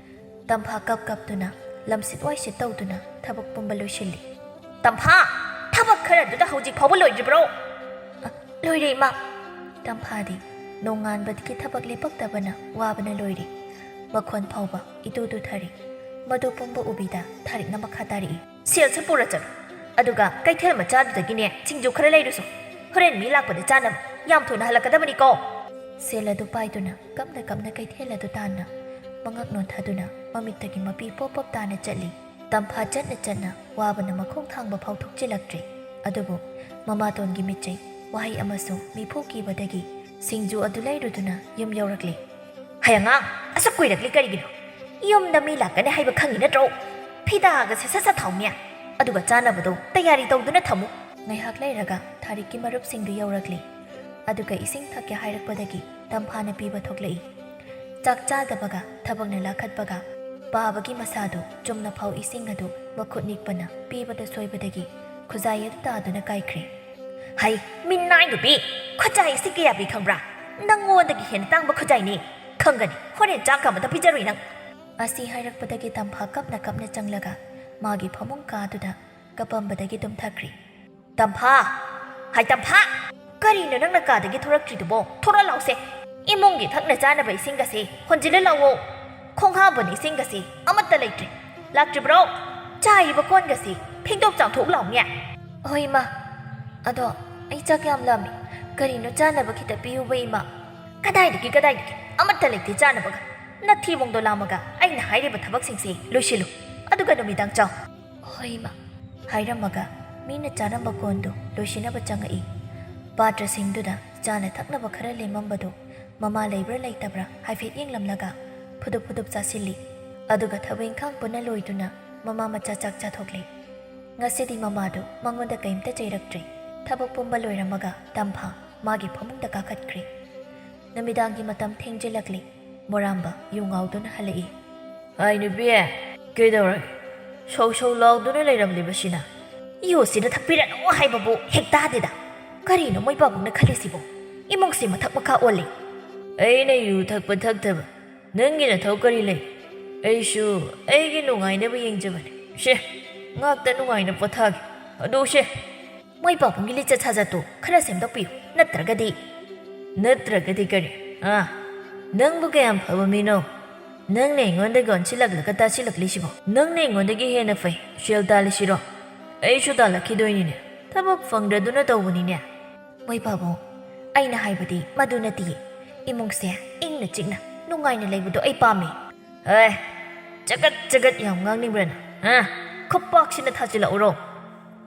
ꯇꯝꯐꯥ ꯀꯞ ꯀꯞꯇꯨꯅ ꯂꯝꯁꯤꯠ ꯋꯥꯏꯁꯤꯠ ꯇꯧꯗꯨꯅ ꯊꯕꯛ ꯄꯨꯝꯕ ꯂꯣꯏꯁꯤꯜꯂꯤ꯫ "ꯇꯝꯐꯥ, ꯊꯕꯛ ꯈꯔꯗꯨꯗ ꯍꯧꯖꯤꯛ ꯐꯥꯎꯕ ꯂꯣꯏꯗ꯭ꯔꯤꯕ꯭ꯔꯣ?" "ꯑ, ꯂꯣꯏꯔꯦ, ꯏꯃꯥ꯫" ꯇꯝꯐꯥꯗꯤ ꯅꯣꯡꯉꯥꯟꯕꯗꯒꯤ ꯊꯕꯛ ꯂꯦꯞꯄꯛꯇꯕꯅ ꯋꯥꯕꯅ ꯂꯣꯏꯔꯦ꯫ ꯃꯈꯣꯟ ꯐꯥꯎꯕ ꯏꯇꯨ ꯇꯨꯊꯔꯦ꯫ ꯃꯗꯨ ꯄꯨꯝꯕ ꯎꯕꯤꯗ ꯊꯥꯔꯤꯛꯅ ꯃꯈꯥ ꯇꯥꯔꯛꯏ꯫ "ꯁꯦꯜꯁꯦ ꯄꯨꯔ ꯆꯠꯂꯨ꯫ ꯑꯗꯨꯒ ꯀꯩꯊꯦꯜ ꯃꯆꯥꯗꯨꯗꯒꯤꯅꯦ ꯁꯤꯡꯖꯨ ꯈꯔ ꯂꯩꯔꯨꯁꯣ꯫ ꯍꯣꯔꯦꯟ ꯃꯤ ꯂꯥꯛꯄꯗ ꯆꯥꯅꯕ꯫ ꯌꯥꯝ ꯊꯨꯅ ꯍꯜꯂꯛꯀꯗꯕꯅꯤꯀꯣ꯫" ꯁꯦꯜ ꯑꯗꯨ ꯄꯥꯏꯗꯨꯅ ꯀꯞꯅ ꯀꯞꯅ ꯀꯩꯊꯦꯜ ꯑꯗꯨ ꯇꯥꯟꯅ ꯃꯉꯛ ꯅꯣꯟꯊꯗꯨꯅ ꯃꯃꯤꯠꯇꯒꯤ ꯃꯄꯤ ꯄꯣꯞ ꯄꯣꯞ ꯇꯥꯅ ꯆꯠꯂꯤ꯫ ꯇꯝꯐꯥ ꯆꯠꯅ ꯆꯠꯅ ꯋꯥꯕꯅ ꯃꯈꯣꯡ ꯊꯥꯡꯕ ꯐꯥꯎ ꯊꯣꯛꯆꯤꯜꯂꯛꯇ꯭ꯔꯦ꯫ ꯑꯗꯨꯕꯨ ꯃꯃꯥꯇꯣꯟꯒꯤ ꯃꯤꯠꯆꯩ, ꯋꯥꯍꯩ ꯑꯃꯁꯨꯡ ꯃꯤꯐꯨ ꯀꯤꯕꯗꯒꯤ ꯁꯤꯡꯖꯨ ꯑꯗꯨ ꯂꯩꯔꯨꯗꯨꯅ ꯌꯨꯝ ꯌꯧꯔꯛꯂꯦ꯫ "ꯍꯩ ꯑꯉꯥꯡ, ꯑꯁꯨꯛ ꯀꯨꯏꯔꯛꯂꯤ ꯀꯔꯤꯒꯤꯅꯣ? ꯌꯨꯝꯗ ꯃꯤ ꯂꯥꯛꯀꯅꯤ ꯍꯥꯏꯕ ꯈꯪꯉꯤ ꯅꯠꯇ꯭ꯔꯣ? ꯐꯤꯗꯥꯒꯁꯦ ꯁꯠ ꯁꯠ ꯊꯥꯎꯅꯦ꯫ ꯑꯗꯨꯒ ꯆꯥꯅꯕꯗꯣ ꯇꯌꯥꯔꯤ ꯇꯧꯗꯨꯅ ꯊꯝꯃꯨ꯫" ꯉꯥꯏꯍꯥꯛ ꯂꯩꯔꯒ ꯊꯥꯔꯤꯛꯀꯤ ꯃꯔꯨꯞꯁꯤꯡꯗꯨ ꯌꯧꯔꯛꯂꯦ꯫ ꯑꯗꯨꯒ ꯏꯁꯤꯡ ꯊꯛꯀꯦ ꯍꯥꯏꯔꯛꯄꯗꯒꯤ ꯇꯝꯐꯥꯅ ꯄꯤꯕ ꯊꯣꯛꯂꯛꯏ꯫ ꯆꯥꯛ ꯆꯥꯗꯕꯒ ꯊꯕꯛꯅ ꯂꯥꯈꯠꯄꯒ ꯄꯥꯕꯒꯤ ꯃꯁꯥꯗꯨ ꯆꯨꯝꯅ ꯐꯥꯎ ꯏꯁꯤꯡ ꯑꯗꯨ ꯃꯈꯨꯠ ꯅꯤꯛꯄꯅ ꯄꯤꯕꯗ ꯁꯣꯏꯕꯗꯒꯤ ꯈꯨꯖꯥꯏ ꯑꯗꯨ ꯇꯥꯗꯨꯅ ꯀꯥꯏꯈ꯭ꯔꯦ꯫ "ꯍꯩ, ꯃꯤꯅꯥꯏ ꯅꯨꯄꯤ! ꯈꯨꯖꯥꯏ ꯑꯁꯤ ꯀꯌꯥ ꯄꯤ ꯈꯪꯕ꯭ꯔꯥ? ꯅꯪꯉꯣꯟꯗꯒꯤ ꯍꯦꯟꯅ ꯇꯥꯡꯕ ꯈꯨꯖꯥꯏꯅꯤ꯫ ꯈꯪꯒꯅꯤ, ꯍꯣꯔꯦꯟ ꯆꯥꯛ ꯑꯃꯇ ꯄꯤꯖꯔꯣꯏ ꯅꯪ꯫" ꯑꯁꯤ ꯍꯥꯏꯔꯛꯄꯗꯒꯤ ꯇꯝꯐꯥ ꯀꯞꯅ ꯀꯞꯅ ꯆꯪꯂꯒ ꯃꯥꯒꯤ ꯐꯃꯨꯡ ꯀꯥꯗꯨꯗ ꯀꯞꯄꯝꯕꯗꯒꯤ ꯇꯨꯝꯊꯈ꯭ꯔꯦ꯫ "ꯇꯝꯐꯥ! ꯍꯥꯏ ꯇꯝꯐꯥ! ꯀꯔꯤꯅꯣ ꯅꯪꯅ ꯀꯥꯗꯒꯤ ꯊꯣꯔꯛꯇ꯭ꯔꯤꯗꯨꯕꯣ? ꯊꯣꯔꯛ ꯂꯥꯎꯁꯦ! ꯏꯃꯨꯡꯒꯤ ꯊꯛꯅ ꯆꯥꯅꯕ ꯏꯁꯤꯡꯒꯁꯦ ꯍꯣꯟꯖꯤꯜꯂ ꯂꯥꯎꯋꯣ꯫ ꯈꯣꯡ ꯍꯥꯝꯕꯅ ꯏꯁꯤꯡꯒꯁꯦ ꯑꯃꯠꯇ ꯂꯩꯇ꯭ꯔꯦ꯫ ꯂꯥꯛꯇ꯭ꯔꯤꯕ꯭ꯔꯣ? ꯆꯥꯏꯔꯤꯕ ꯀꯣꯟꯒꯁꯦ ꯐꯦꯡꯗꯣꯛ ꯆꯥꯝꯊꯣꯛ ꯂꯥꯎꯅꯦ꯫" "ꯍꯣꯏ, ꯏꯃꯥ꯫ ꯑꯗꯣ ꯑꯩ ꯆꯥꯛ ꯌꯥꯝ ꯂꯥꯝꯃꯤ꯫ ꯀꯔꯤꯅꯣ ꯆꯥꯅꯕ ꯈꯤꯇ ꯄꯤꯌꯨꯕ, ꯏꯃꯥ꯫" "ꯀꯗꯥꯏꯗꯒꯤ, ꯀꯗꯥꯏꯗꯒꯤ? ꯑꯃꯠꯇ ꯂꯩꯇꯦ ꯆꯥꯅꯕꯒ꯫ ꯅꯊꯤꯕꯣꯡꯗꯣ ꯂꯥꯝꯃꯒ ꯑꯩꯅ ꯍꯥꯏꯔꯤꯕ ꯊꯕꯛꯁꯤꯡꯁꯦ ꯂꯣꯏꯁꯤꯜꯂꯨ꯫ ꯑꯗꯨꯒ ꯅꯨꯃꯤꯗꯥꯡ ꯆꯥꯎ꯫" "ꯍꯣꯏ, ꯏꯃꯥ꯫" ꯍꯥꯏꯔꯝꯃꯒ ꯃꯤꯅ ꯆꯥꯔꯝꯕ ꯀꯣꯟꯗꯨ ꯂꯣꯏꯁꯤꯟꯅꯕ ꯆꯪꯉꯛꯏ꯫ ꯄꯥꯇ꯭ꯔꯁꯤꯡꯗꯨꯗ ꯆꯥꯅ ꯊꯛꯅꯕ ꯈꯔ ꯂꯦꯝꯃꯝꯕꯗꯨ ꯃꯃꯥ ꯂꯩꯕ꯭ꯔꯥ ꯂꯩꯇꯕ꯭ꯔꯥ ꯍꯥꯏꯐꯦꯠ ꯌꯦꯡꯂꯝꯂꯒ ꯐꯨꯗꯨꯞ ꯐꯨꯗꯨꯞ ꯆꯥꯁꯤꯜꯂꯤ꯫ ꯑꯗꯨꯒ ꯊꯕꯛ ꯏꯪꯈꯥꯡ ꯄꯨꯟꯅ ꯂꯣꯏꯗꯨꯅ ꯃꯃꯥ ꯃꯆꯥ ꯆꯥꯛ ꯆꯥꯊꯣꯛꯂꯦ꯫ ꯉꯁꯤꯗꯤ ꯃꯃꯥꯗꯨ ꯃꯉꯣꯟꯗ ꯀꯔꯤꯝꯇ ꯆꯩꯔꯛꯇ꯭ꯔꯦ꯫ ꯊꯕꯛ ꯄꯨꯝꯕ ꯂꯣꯏꯔꯝꯃꯒ ꯇꯝꯐꯥ ꯃꯥꯒꯤ ꯐꯃꯨꯡꯗ ꯀꯥꯈꯠꯈ꯭ꯔꯦ꯫ ꯅꯨꯃꯤꯗꯥꯡꯒꯤ ꯃꯇꯝ ꯊꯦꯡꯖꯤꯜꯂꯛꯂꯤ꯫ ꯃꯣꯔꯥꯝꯕ ꯌꯨ ꯉꯥꯎꯗꯨꯅ ꯍꯜꯂꯛꯏ꯫ "ꯑꯩ ꯅꯨꯄꯤ, ꯀꯩꯗꯧꯔꯒꯦ? ꯁꯧ ꯁꯧ ꯂꯥꯎꯗꯨꯅ ꯂꯩꯔꯝꯂꯤꯕꯁꯤꯅ?" "ꯌꯨꯁꯤꯗ ꯊꯛꯄꯤꯔꯅꯨ ꯍꯥꯏꯕꯕꯨ ꯍꯦꯛ ꯇꯥꯗꯦꯗ꯫ ꯀꯔꯤꯅꯣ ꯃꯣꯏ ꯄꯥꯕꯨꯡꯅ ꯈꯜꯂꯤꯁꯤꯕꯣ? ꯏꯃꯨꯡꯁꯤ ꯃꯊꯛ ꯃꯈꯥ ꯑꯣꯜꯂꯤ꯫" "ꯑꯩꯅ ꯌꯨ ꯊꯛꯄ ꯊꯛꯇꯕ ꯅꯪꯒꯤ ꯅꯊꯧ ꯀꯔꯤ ꯂꯩ? ꯑꯩꯁꯨ ꯑꯩꯒꯤ ꯅꯨꯡꯉꯥꯏꯅꯕ ꯌꯦꯡꯖꯕꯅꯤ꯫ ꯁꯦ, ꯉꯥꯛꯇ ꯅꯨꯡꯉꯥꯏꯅ ꯄꯣꯊꯥꯒꯦ꯫ ꯑꯗꯨ ꯁꯦ, ꯃꯣꯏ ꯄꯥꯕꯨꯡꯒꯤ ꯂꯤꯆꯠ ꯁꯥꯖꯠꯇꯨ ꯈꯔ ꯁꯦꯝꯗꯣꯛꯄꯤꯌꯨ, ꯅꯠꯇ꯭ꯔꯒꯗꯤ꯫" "ꯅꯠꯇ꯭ꯔꯒꯗꯤ ꯀꯔꯤ? ꯑꯥ? ꯅꯪꯕꯨ ꯀꯌꯥꯝ ꯐꯕ ꯃꯤꯅꯣ? ꯅꯪꯅ ꯑꯩꯉꯣꯟꯗꯒꯤ ꯑꯣꯟꯁꯤꯜꯂꯛꯂꯒ ꯇꯥꯁꯤꯜꯂꯛꯂꯤꯁꯤꯕꯣ? ꯅꯪꯅ ꯑꯩꯉꯣꯟꯗꯒꯤ ꯍꯦꯟꯅ ꯐꯩ꯫ ꯁꯦꯜ ꯇꯥꯜꯂꯤꯁꯤꯔꯣ? ꯑꯩꯁꯨ ꯇꯥꯜꯂꯛꯈꯤꯗꯣꯏꯅꯤꯅꯦ꯫ ꯊꯕꯛ ꯐꯪꯗ꯭ꯔꯗꯨꯅ ꯇꯧꯕꯅꯤꯅꯦ꯫" "ꯃꯣꯏ ꯄꯥꯕꯨꯡ, ꯑꯩꯅ ꯍꯥꯏꯕꯗꯤ ꯃꯗꯨ ꯅꯠꯇꯤꯌꯦ꯫ ꯏꯃꯨꯡꯁꯦ ꯏꯪꯅ ꯆꯤꯛꯅ ꯅꯨꯡꯉꯥꯏꯅ ꯂꯩꯕꯗꯣ ꯑꯩ ꯄꯥꯝꯃꯤ꯫" "ꯑꯦ, ꯆꯒꯠ ꯆꯒꯠ ꯌꯥꯝ ꯉꯥꯡꯅꯤꯡꯕ꯭ꯔꯅ? ꯍꯥ? ꯈꯨꯄꯥꯛꯁꯤꯅ ꯊꯥꯖꯤꯜꯂꯛꯎꯔꯣ?"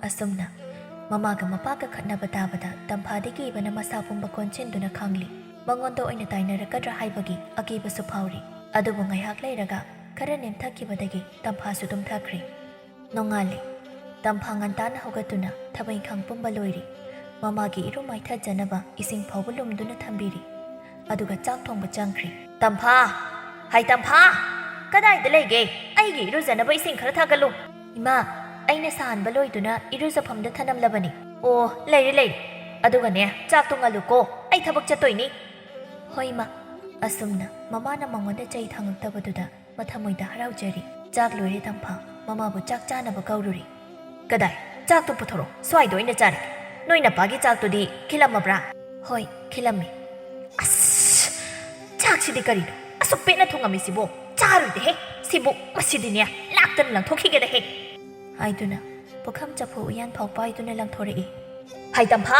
ꯑꯁꯨꯝꯅ ꯃꯃꯥꯒ ꯃꯄꯥꯒ ꯈꯠꯅꯕ ꯇꯥꯕꯗ ꯇꯝꯐꯥꯗꯤ ꯀꯤꯕꯅ ꯃꯁꯥ ꯄꯨꯝꯕ ꯀꯣꯟꯁꯤꯟꯗꯨꯅ ꯈꯥꯡꯂꯤ꯫ ꯃꯉꯣꯟꯗ ꯑꯣꯏꯅ ꯇꯥꯏꯅꯔꯛꯀꯗ꯭ꯔꯥ ꯍꯥꯏꯕꯒꯤ ꯑꯀꯤꯕꯁꯨ ꯐꯥꯎꯔꯤ꯫ ꯑꯗꯨꯕꯨ ꯉꯥꯏꯍꯥꯛ ꯂꯩꯔꯒ ꯈꯔ ꯅꯦꯝꯊꯈꯤꯕꯗꯒꯤ ꯇꯝꯐꯥꯁꯨ ꯇꯨꯝꯊꯈ꯭ꯔꯦ꯫ ꯅꯣꯡꯉꯥꯜꯂꯦ꯫ ꯇꯝꯐꯥ ꯉꯟꯇꯥꯅ ꯍꯧꯒꯠꯇꯨꯅ ꯊꯕꯛ ꯏꯪꯈꯥꯡ ꯄꯨꯝꯕ ꯂꯣꯏꯔꯦ꯫ ꯃꯃꯥꯒꯤ ꯏꯔꯨ ꯃꯥꯏꯊꯖꯅꯕ ꯏꯁꯤꯡ ꯐꯥꯎꯕ ꯂꯨꯝꯗꯨꯅ ꯊꯝꯕꯤꯔꯤ꯫ ꯑꯗꯨꯒ ꯆꯥꯛ ꯊꯣꯡꯕ ꯆꯪꯈ꯭ꯔꯦ꯫ "ꯇꯝꯐꯥ! ꯍꯥꯏ ꯇꯝꯐꯥ! ꯀꯗꯥꯏꯗ ꯂꯩꯒꯦ? ꯑꯩꯒꯤ ꯏꯔꯨꯖꯅꯕ ꯏꯁꯤꯡ ꯈꯔ ꯊꯥꯒꯠꯂꯨ꯫" "ꯏꯃꯥ, ꯑꯩꯅ ꯁꯥꯍꯟꯕ ꯂꯣꯏꯗꯨꯅ ꯏꯔꯨꯖꯐꯝꯗ ꯊꯅꯝꯂꯕꯅꯤ꯫" "ꯑꯣ, ꯂꯩꯔꯦ, ꯂꯩꯔꯦ꯫ ꯑꯗꯨꯒꯅꯦ, ꯆꯥꯛꯇꯣ ꯉꯜꯂꯨꯀꯣ, ꯑꯩ ꯊꯕꯛ ꯆꯠꯇꯣꯏꯅꯤ꯫" "ꯍꯣꯏ, ꯏꯃꯥ꯫" ꯑꯁꯨꯝꯅ ꯃꯃꯥꯅ ꯃꯉꯣꯟꯗ ꯆꯩ ꯊꯥꯡꯉꯛꯇꯕꯗꯨꯗ ꯃꯊꯃꯣꯏꯗ ꯍꯔꯥꯎꯖꯔꯤ꯫ ꯆꯥꯛ ꯂꯣꯏꯔꯦ ꯇꯝꯐꯥ꯫ ꯃꯃꯥꯕꯨ ꯆꯥꯛ ꯆꯥꯅꯕ ꯀꯧꯔꯨꯔꯤ꯫ "ꯀꯗꯥꯏ? ꯆꯥꯛꯇꯨ ꯄꯨꯊꯣꯔꯛꯑꯣ꯫ ꯁ꯭ꯋꯥꯏꯗ ꯑꯣꯏꯅ ꯆꯥꯔꯒꯦ꯫ ꯅꯣꯏ ꯅꯄꯥꯒꯤ ꯆꯥꯛꯇꯨꯗꯤ ꯈꯤꯜꯂꯝꯃꯕ꯭ꯔꯥ?" "ꯍꯣꯏ, ꯈꯤꯜꯂꯝꯃꯦ꯫" "ꯑꯁ! ꯆꯥꯛꯁꯤꯗꯤ ꯀꯔꯤꯅꯣ ꯑꯁꯨꯛ ꯄꯦꯠꯅ ꯊꯣꯡꯉꯝꯃꯤꯁꯤꯕꯣ? ꯆꯥꯔꯣꯏꯗꯍꯦ꯫ ꯁꯤꯕꯨ, ꯃꯁꯤꯗꯤꯅꯦ, ꯂꯥꯛꯇꯅ ꯂꯪꯊꯣꯛꯈꯤꯒꯦꯗꯍꯦ!" ꯍꯥꯏꯗꯨꯅ ꯄꯨꯈꯝ ꯆꯐꯨ ꯎꯌꯥꯟ ꯐꯥꯎ ꯄꯥꯏꯗꯨꯅ ꯂꯪꯊꯣꯔꯛꯏ꯫ "ꯍꯥꯏ ꯇꯝꯐꯥ,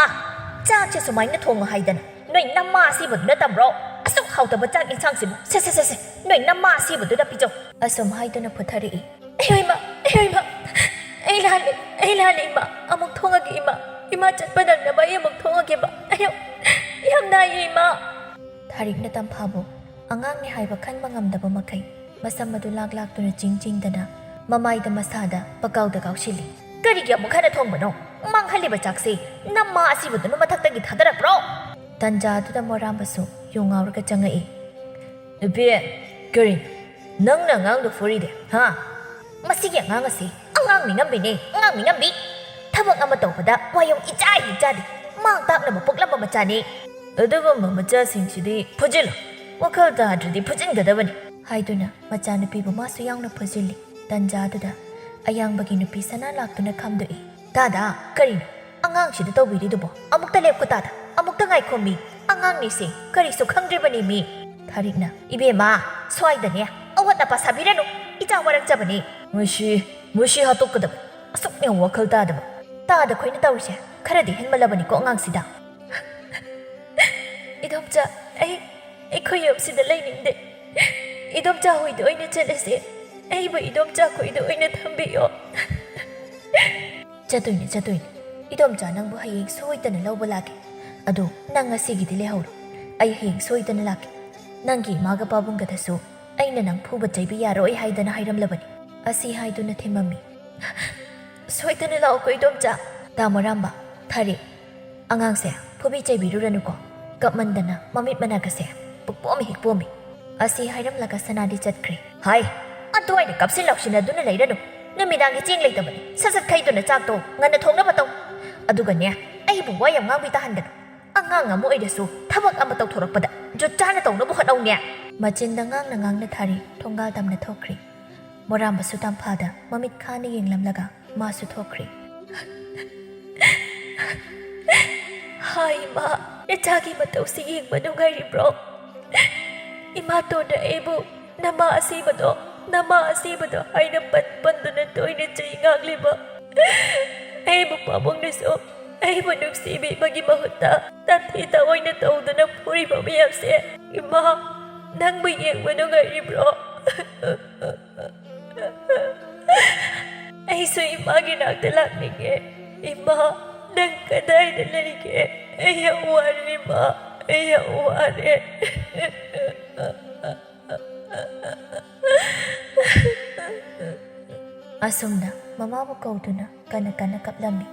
ꯆꯥꯛꯁꯦ ꯁꯨꯃꯥꯏꯅ ꯊꯣꯡꯉꯨ ꯍꯥꯏꯗꯅ ꯅꯣꯏ ꯅꯃꯥ ꯑꯁꯤꯕꯗꯨꯅ ꯇꯝꯕ꯭ꯔꯣ? ꯑꯁꯨꯛ ꯍꯥꯎꯇꯕ ꯆꯥꯛ ꯏꯟꯁꯥꯡꯁꯤꯕꯨ, ꯁꯦ, ꯁꯦ, ꯁꯦ, ꯁꯦ, ꯅꯣꯏ ꯅꯃꯥ ꯑꯁꯤꯕꯗꯨꯗ ꯄꯤꯖꯧ꯫" ꯑꯁꯨꯝ ꯍꯥꯏꯗꯨꯅ ꯄꯨꯊꯔꯛꯏ꯫ "ꯑꯌꯣ ꯏꯃꯥ, ꯑꯌꯣ ꯏꯃꯥ, ꯑꯩ ꯂꯥꯜꯂꯦ, ꯑꯩ ꯂꯥꯜꯂꯦ ꯏꯃꯥ, ꯑꯃꯨꯛ ꯊꯣꯡꯉꯒꯦ ꯏꯃꯥ, ꯏꯃꯥ ꯆꯠꯄ ꯅꯪꯅꯕ ꯑꯩ ꯑꯃꯨꯛ ꯊꯣꯡꯉꯒꯦꯕ, ꯑꯌꯣ, ꯌꯥꯝ ꯅꯥꯏꯌꯦ ꯏꯃꯥ꯫" ꯊꯥꯔꯤꯛꯅ ꯇꯝꯐꯥꯕꯨ ꯑꯉꯥꯡꯅꯦ ꯍꯥꯏꯕ ꯈꯟꯕ ꯉꯝꯗꯕ ꯃꯈꯩ ꯃꯁꯝ ꯑꯗꯨ ꯂꯥꯛ ꯂꯥꯛꯇꯨꯅ ꯆꯤꯡ ꯆꯤꯡꯗꯅ ꯃꯃꯥꯏꯗ ꯃꯁꯥꯗ ꯄꯀꯥꯎꯗ ꯀꯥꯎꯁꯤꯜꯂꯤ꯫ "ꯀꯔꯤꯒꯤ ꯑꯃꯨꯛ ꯍꯟꯅ ꯊꯣꯡꯕꯅꯣ? ꯃꯥꯡꯍꯜꯂꯤꯕ ꯆꯥꯛꯁꯦ ꯅꯃꯥ ꯑꯁꯤꯕꯗꯨꯅ ꯃꯊꯛꯇꯒꯤ ꯊꯥꯗꯔꯛꯄ꯭ꯔꯣ?" ꯇꯟꯖꯥꯗꯨꯗ ꯃꯣꯔꯥꯝꯕꯁꯨ ꯌꯨ ꯉꯥꯎꯔꯒ ꯆꯪꯉꯛꯏ꯫ "ꯅꯨꯄꯤ, ꯀꯔꯤꯅꯣ ꯅꯪꯅ ꯑꯉꯥꯡꯗꯣ ꯐꯨꯔꯤꯗꯤ, ꯍꯥ? ꯃꯁꯤꯒꯤ ꯑꯉꯥꯡ ꯑꯁꯤ ꯑꯉꯥꯡ ꯃꯤꯉꯝꯕꯤꯅꯦ, ꯑꯉꯥꯡ ꯃꯤꯉꯝꯕꯤ꯫ ꯊꯕꯛ ꯑꯃ ꯇꯧꯕꯗ ꯋꯥꯌꯣꯡ ꯏꯆꯥ ꯍꯦꯛ ꯆꯥꯗꯦ꯫ ꯃꯥꯡ ꯇꯥꯛꯅꯕ ꯄꯣꯛꯂꯝꯕ ꯃꯆꯥꯅꯤ꯫ ꯑꯗꯨꯒꯨꯝꯕ ꯃꯆꯥꯁꯤꯡꯁꯤꯗꯤ ꯐꯨꯖꯤꯜꯂꯨ, ꯋꯥꯈꯜ ꯇꯥꯗ꯭ꯔꯗꯤ ꯐꯨꯖꯤꯟꯒꯗꯕꯅꯤ," ꯍꯥꯏꯗꯨꯅ ꯃꯆꯥꯅꯨꯄꯤꯕꯨ ꯃꯥꯁꯨ ꯌꯥꯎꯅ ꯐꯨꯖꯤꯜꯂꯤ꯫ ꯇꯟꯖꯥꯗꯨꯗ ꯑꯌꯥꯡꯕꯒꯤ ꯅꯨꯄꯤ ꯁꯅꯥ ꯂꯥꯛꯇꯨꯅ ꯈꯥꯝꯗꯣꯛꯏ꯫ "ꯇꯥꯗ, ꯀꯔꯤꯅꯣ ꯑꯉꯥꯡꯁꯤꯗ ꯇꯧꯕꯤꯔꯤꯗꯨꯕꯣ? ꯑꯃꯨꯛꯇ ꯂꯦꯞꯈꯣ ꯇꯥꯗ, ꯑꯃꯨꯛꯇ ꯉꯥꯏꯈꯣ ꯃꯤ꯫ ꯑꯉꯥꯡꯅꯤꯁꯦ, ꯀꯔꯤꯁꯨ ꯈꯪꯗ꯭ꯔꯤꯕꯅꯤ ꯃꯤ꯫" ꯊꯥꯔꯤꯛꯅ, "ꯏꯕꯦꯝꯃ, ꯁ꯭ꯋꯥꯏꯗꯅꯦ ꯑꯋꯥꯠ ꯑꯄꯥ ꯁꯥꯕꯤꯔꯅꯨ, ꯏꯆꯥ ꯋꯥꯔꯛꯆꯕꯅꯤ꯫ ꯃꯁꯤ, ꯃꯁꯤ ꯍꯥꯠꯇꯣꯛꯀꯗꯕ, ꯑꯁꯨꯛ ꯌꯥꯝ ꯋꯥꯈꯜ ꯇꯥꯗꯕ꯫ ꯇꯥꯗ ꯈꯣꯏꯅ ꯇꯧꯔꯤꯁꯦ ꯈꯔꯗꯤ ꯍꯦꯟꯃꯜꯂꯕꯅꯤꯀꯣ ꯑꯉꯥꯡꯁꯤꯗ꯫" "ꯏꯗꯣꯝꯆꯥ, ꯑꯩ, ꯑꯩꯈꯣꯏ ꯌꯨꯝꯁꯤꯗ ꯂꯩꯅꯤꯡꯗꯦ꯫ ꯏꯗꯣꯝꯆꯥ ꯍꯣꯏꯗ ꯑꯣꯏꯅ ꯆꯠꯂꯁꯦ꯫ ꯑꯩꯕꯨ ꯏꯗꯣꯝꯆꯥ ꯈꯣꯏꯗ ꯑꯣꯏꯅ ꯊꯝꯕꯤꯌꯣ꯫" "ꯆꯠꯇꯣꯏꯅꯦ, ꯆꯠꯇꯣꯏꯅꯦ꯫ ꯏꯗꯣꯝꯆꯥ ꯅꯪꯕꯨ ꯍꯌꯦꯡ ꯁꯣꯏꯗꯅ ꯂꯧꯕ ꯂꯥꯛꯀꯦ꯫ ꯑꯗꯣ ꯅꯪ ꯉꯁꯤꯒꯤꯗꯤ ꯂꯩꯍꯧꯔꯣ꯫ ꯑꯩ ꯍꯌꯦꯡ ꯁꯣꯏꯗꯅ ꯂꯥꯛꯀꯦ꯫ ꯅꯪꯒꯤ ꯏꯃꯥꯒ ꯄꯥꯕꯨꯡꯒꯗꯁꯨ ꯑꯩꯅ ꯅꯪ ꯐꯨꯕ ꯆꯩꯕ ꯌꯥꯔꯣꯏ ꯍꯥꯏꯗꯅ ꯍꯥꯏꯔꯝꯂꯕꯅꯤ꯫" ꯑꯁꯤ ꯍꯥꯏꯗꯨꯅ ꯊꯦꯝꯃꯝꯃꯤ꯫ "ꯁꯣꯏꯗꯅ ꯂꯥꯛꯑꯣꯀꯣ ꯏꯗꯣꯝꯆꯥ꯫" "ꯇꯥꯃꯣ ꯔꯥꯝꯕ, ꯊꯥꯔꯤ, ꯑꯉꯥꯡꯁꯦ ꯐꯨꯕꯤ ꯆꯩꯕꯤꯔꯨꯔꯅꯨꯀꯣ꯫ ꯀꯞꯃꯟꯗꯅ ꯃꯃꯤꯠ ꯃꯅꯥꯒꯁꯦ ꯄꯨꯛꯄꯣꯝ ꯍꯦꯛ ꯄꯣꯝꯃꯤ꯫" ꯑꯁꯤ ꯍꯥꯏꯔꯝꯂꯒ ꯁꯅꯥꯗꯤ ꯆꯠꯈ꯭ꯔꯦ꯫ "ꯍꯥꯏ, ꯑꯗꯨꯋꯥꯏꯗ ꯀꯞꯁꯤꯟ ꯂꯥꯎꯁꯤꯟꯅꯗꯨꯅ ꯂꯩꯔꯅꯨ꯫ ꯅꯨꯃꯤꯗꯥꯡꯒꯤ ꯆꯦꯡ ꯂꯩꯇꯕꯅꯤ꯫ ꯁꯠ ꯁꯠ ꯈꯩꯗꯨꯅ ꯆꯥꯛꯇꯣ ꯉꯟꯅ ꯊꯣꯡꯅꯕ ꯇꯧ꯫ ꯑꯗꯨꯒꯅꯦ, ꯑꯩꯕꯨ ꯋꯥ ꯌꯥꯝ ꯉꯥꯡꯕꯤ ꯇꯥꯍꯟꯒꯅꯨ꯫ ꯑꯉꯥꯡ ꯑꯃ ꯑꯣꯏꯔꯁꯨ ꯊꯕꯛ ꯑꯃ ꯇꯧꯊꯣꯔꯛꯄꯗ ꯖꯨꯠ ꯆꯥꯅ ꯇꯧꯅꯕ ꯍꯣꯠꯅꯧꯅꯦ꯫" ꯃꯆꯤꯟꯗ ꯉꯥꯡꯅ ꯉꯥꯡꯅ ꯊꯥꯔꯤ ꯊꯣꯡꯒꯥꯜ ꯇꯝꯅ ꯊꯣꯛꯈ꯭ꯔꯤ꯫ ꯃꯣꯔꯥꯝꯕꯁꯨ ꯇꯝꯐꯥꯗ ꯃꯃꯤꯠ ꯈꯥꯅ ꯌꯦꯡꯂꯝꯂꯒ ꯃꯥꯁꯨ ꯊꯣꯛꯈ꯭ꯔꯤ꯫ "ꯍꯥꯏ ꯏꯃꯥ, ꯏꯆꯥꯒꯤ ꯃꯇꯧꯁꯤ ꯌꯦꯡꯕ ꯅꯨꯡꯉꯥꯏꯔꯤꯕ꯭ꯔꯣ? ꯏꯃꯥꯇꯣꯟꯅ ꯑꯩꯕꯨ ꯅꯃꯥ ꯑꯁꯤꯕꯗꯣ, ꯅꯃꯥ ꯑꯁꯤꯕꯗꯣ ꯍꯥꯏꯅ ꯄꯟ ꯄꯟꯗꯨꯅ ꯇꯣꯏꯅ ꯆꯩ ꯉꯥꯡꯂꯤꯕ꯫ ꯑꯩꯕꯨ ꯄꯥꯕꯨꯡꯅꯁꯨ ꯑꯩꯕꯨ ꯅꯨꯡꯁꯤꯕꯤꯕꯒꯤ ꯃꯍꯨꯠꯇ ꯇꯥꯊꯤ ꯇꯥꯑꯣꯏꯅ ꯇꯧꯗꯨꯅ ꯐꯨꯔꯤꯕ ꯃꯌꯥꯝꯁꯦ꯫ ꯏꯃꯥ, ꯅꯪꯕꯨ ꯌꯦꯡꯕ ꯅꯨꯡꯉꯥꯏꯔꯤꯕ꯭ꯔꯣ? ꯑꯩꯁꯨ ꯏꯃꯥꯒꯤ ꯅꯥꯛꯇ ꯂꯥꯛꯅꯤꯡꯉꯦ꯫ ꯏꯃꯥ, ꯅꯪ ꯀꯗꯥꯏꯗ ꯂꯩꯒꯦ? ꯑꯩ ꯌꯥꯝ ꯋꯥꯔꯦ ꯏꯃꯥ, ꯑꯩ ꯌꯥꯝ ꯋꯥꯔꯦ꯫" ꯑꯁꯨꯝꯅ ꯃꯃꯥꯕꯨ ꯀꯧꯗꯨꯅ ꯀꯟꯅ ꯀꯟꯅ ꯀꯞꯂꯝꯃꯤ꯫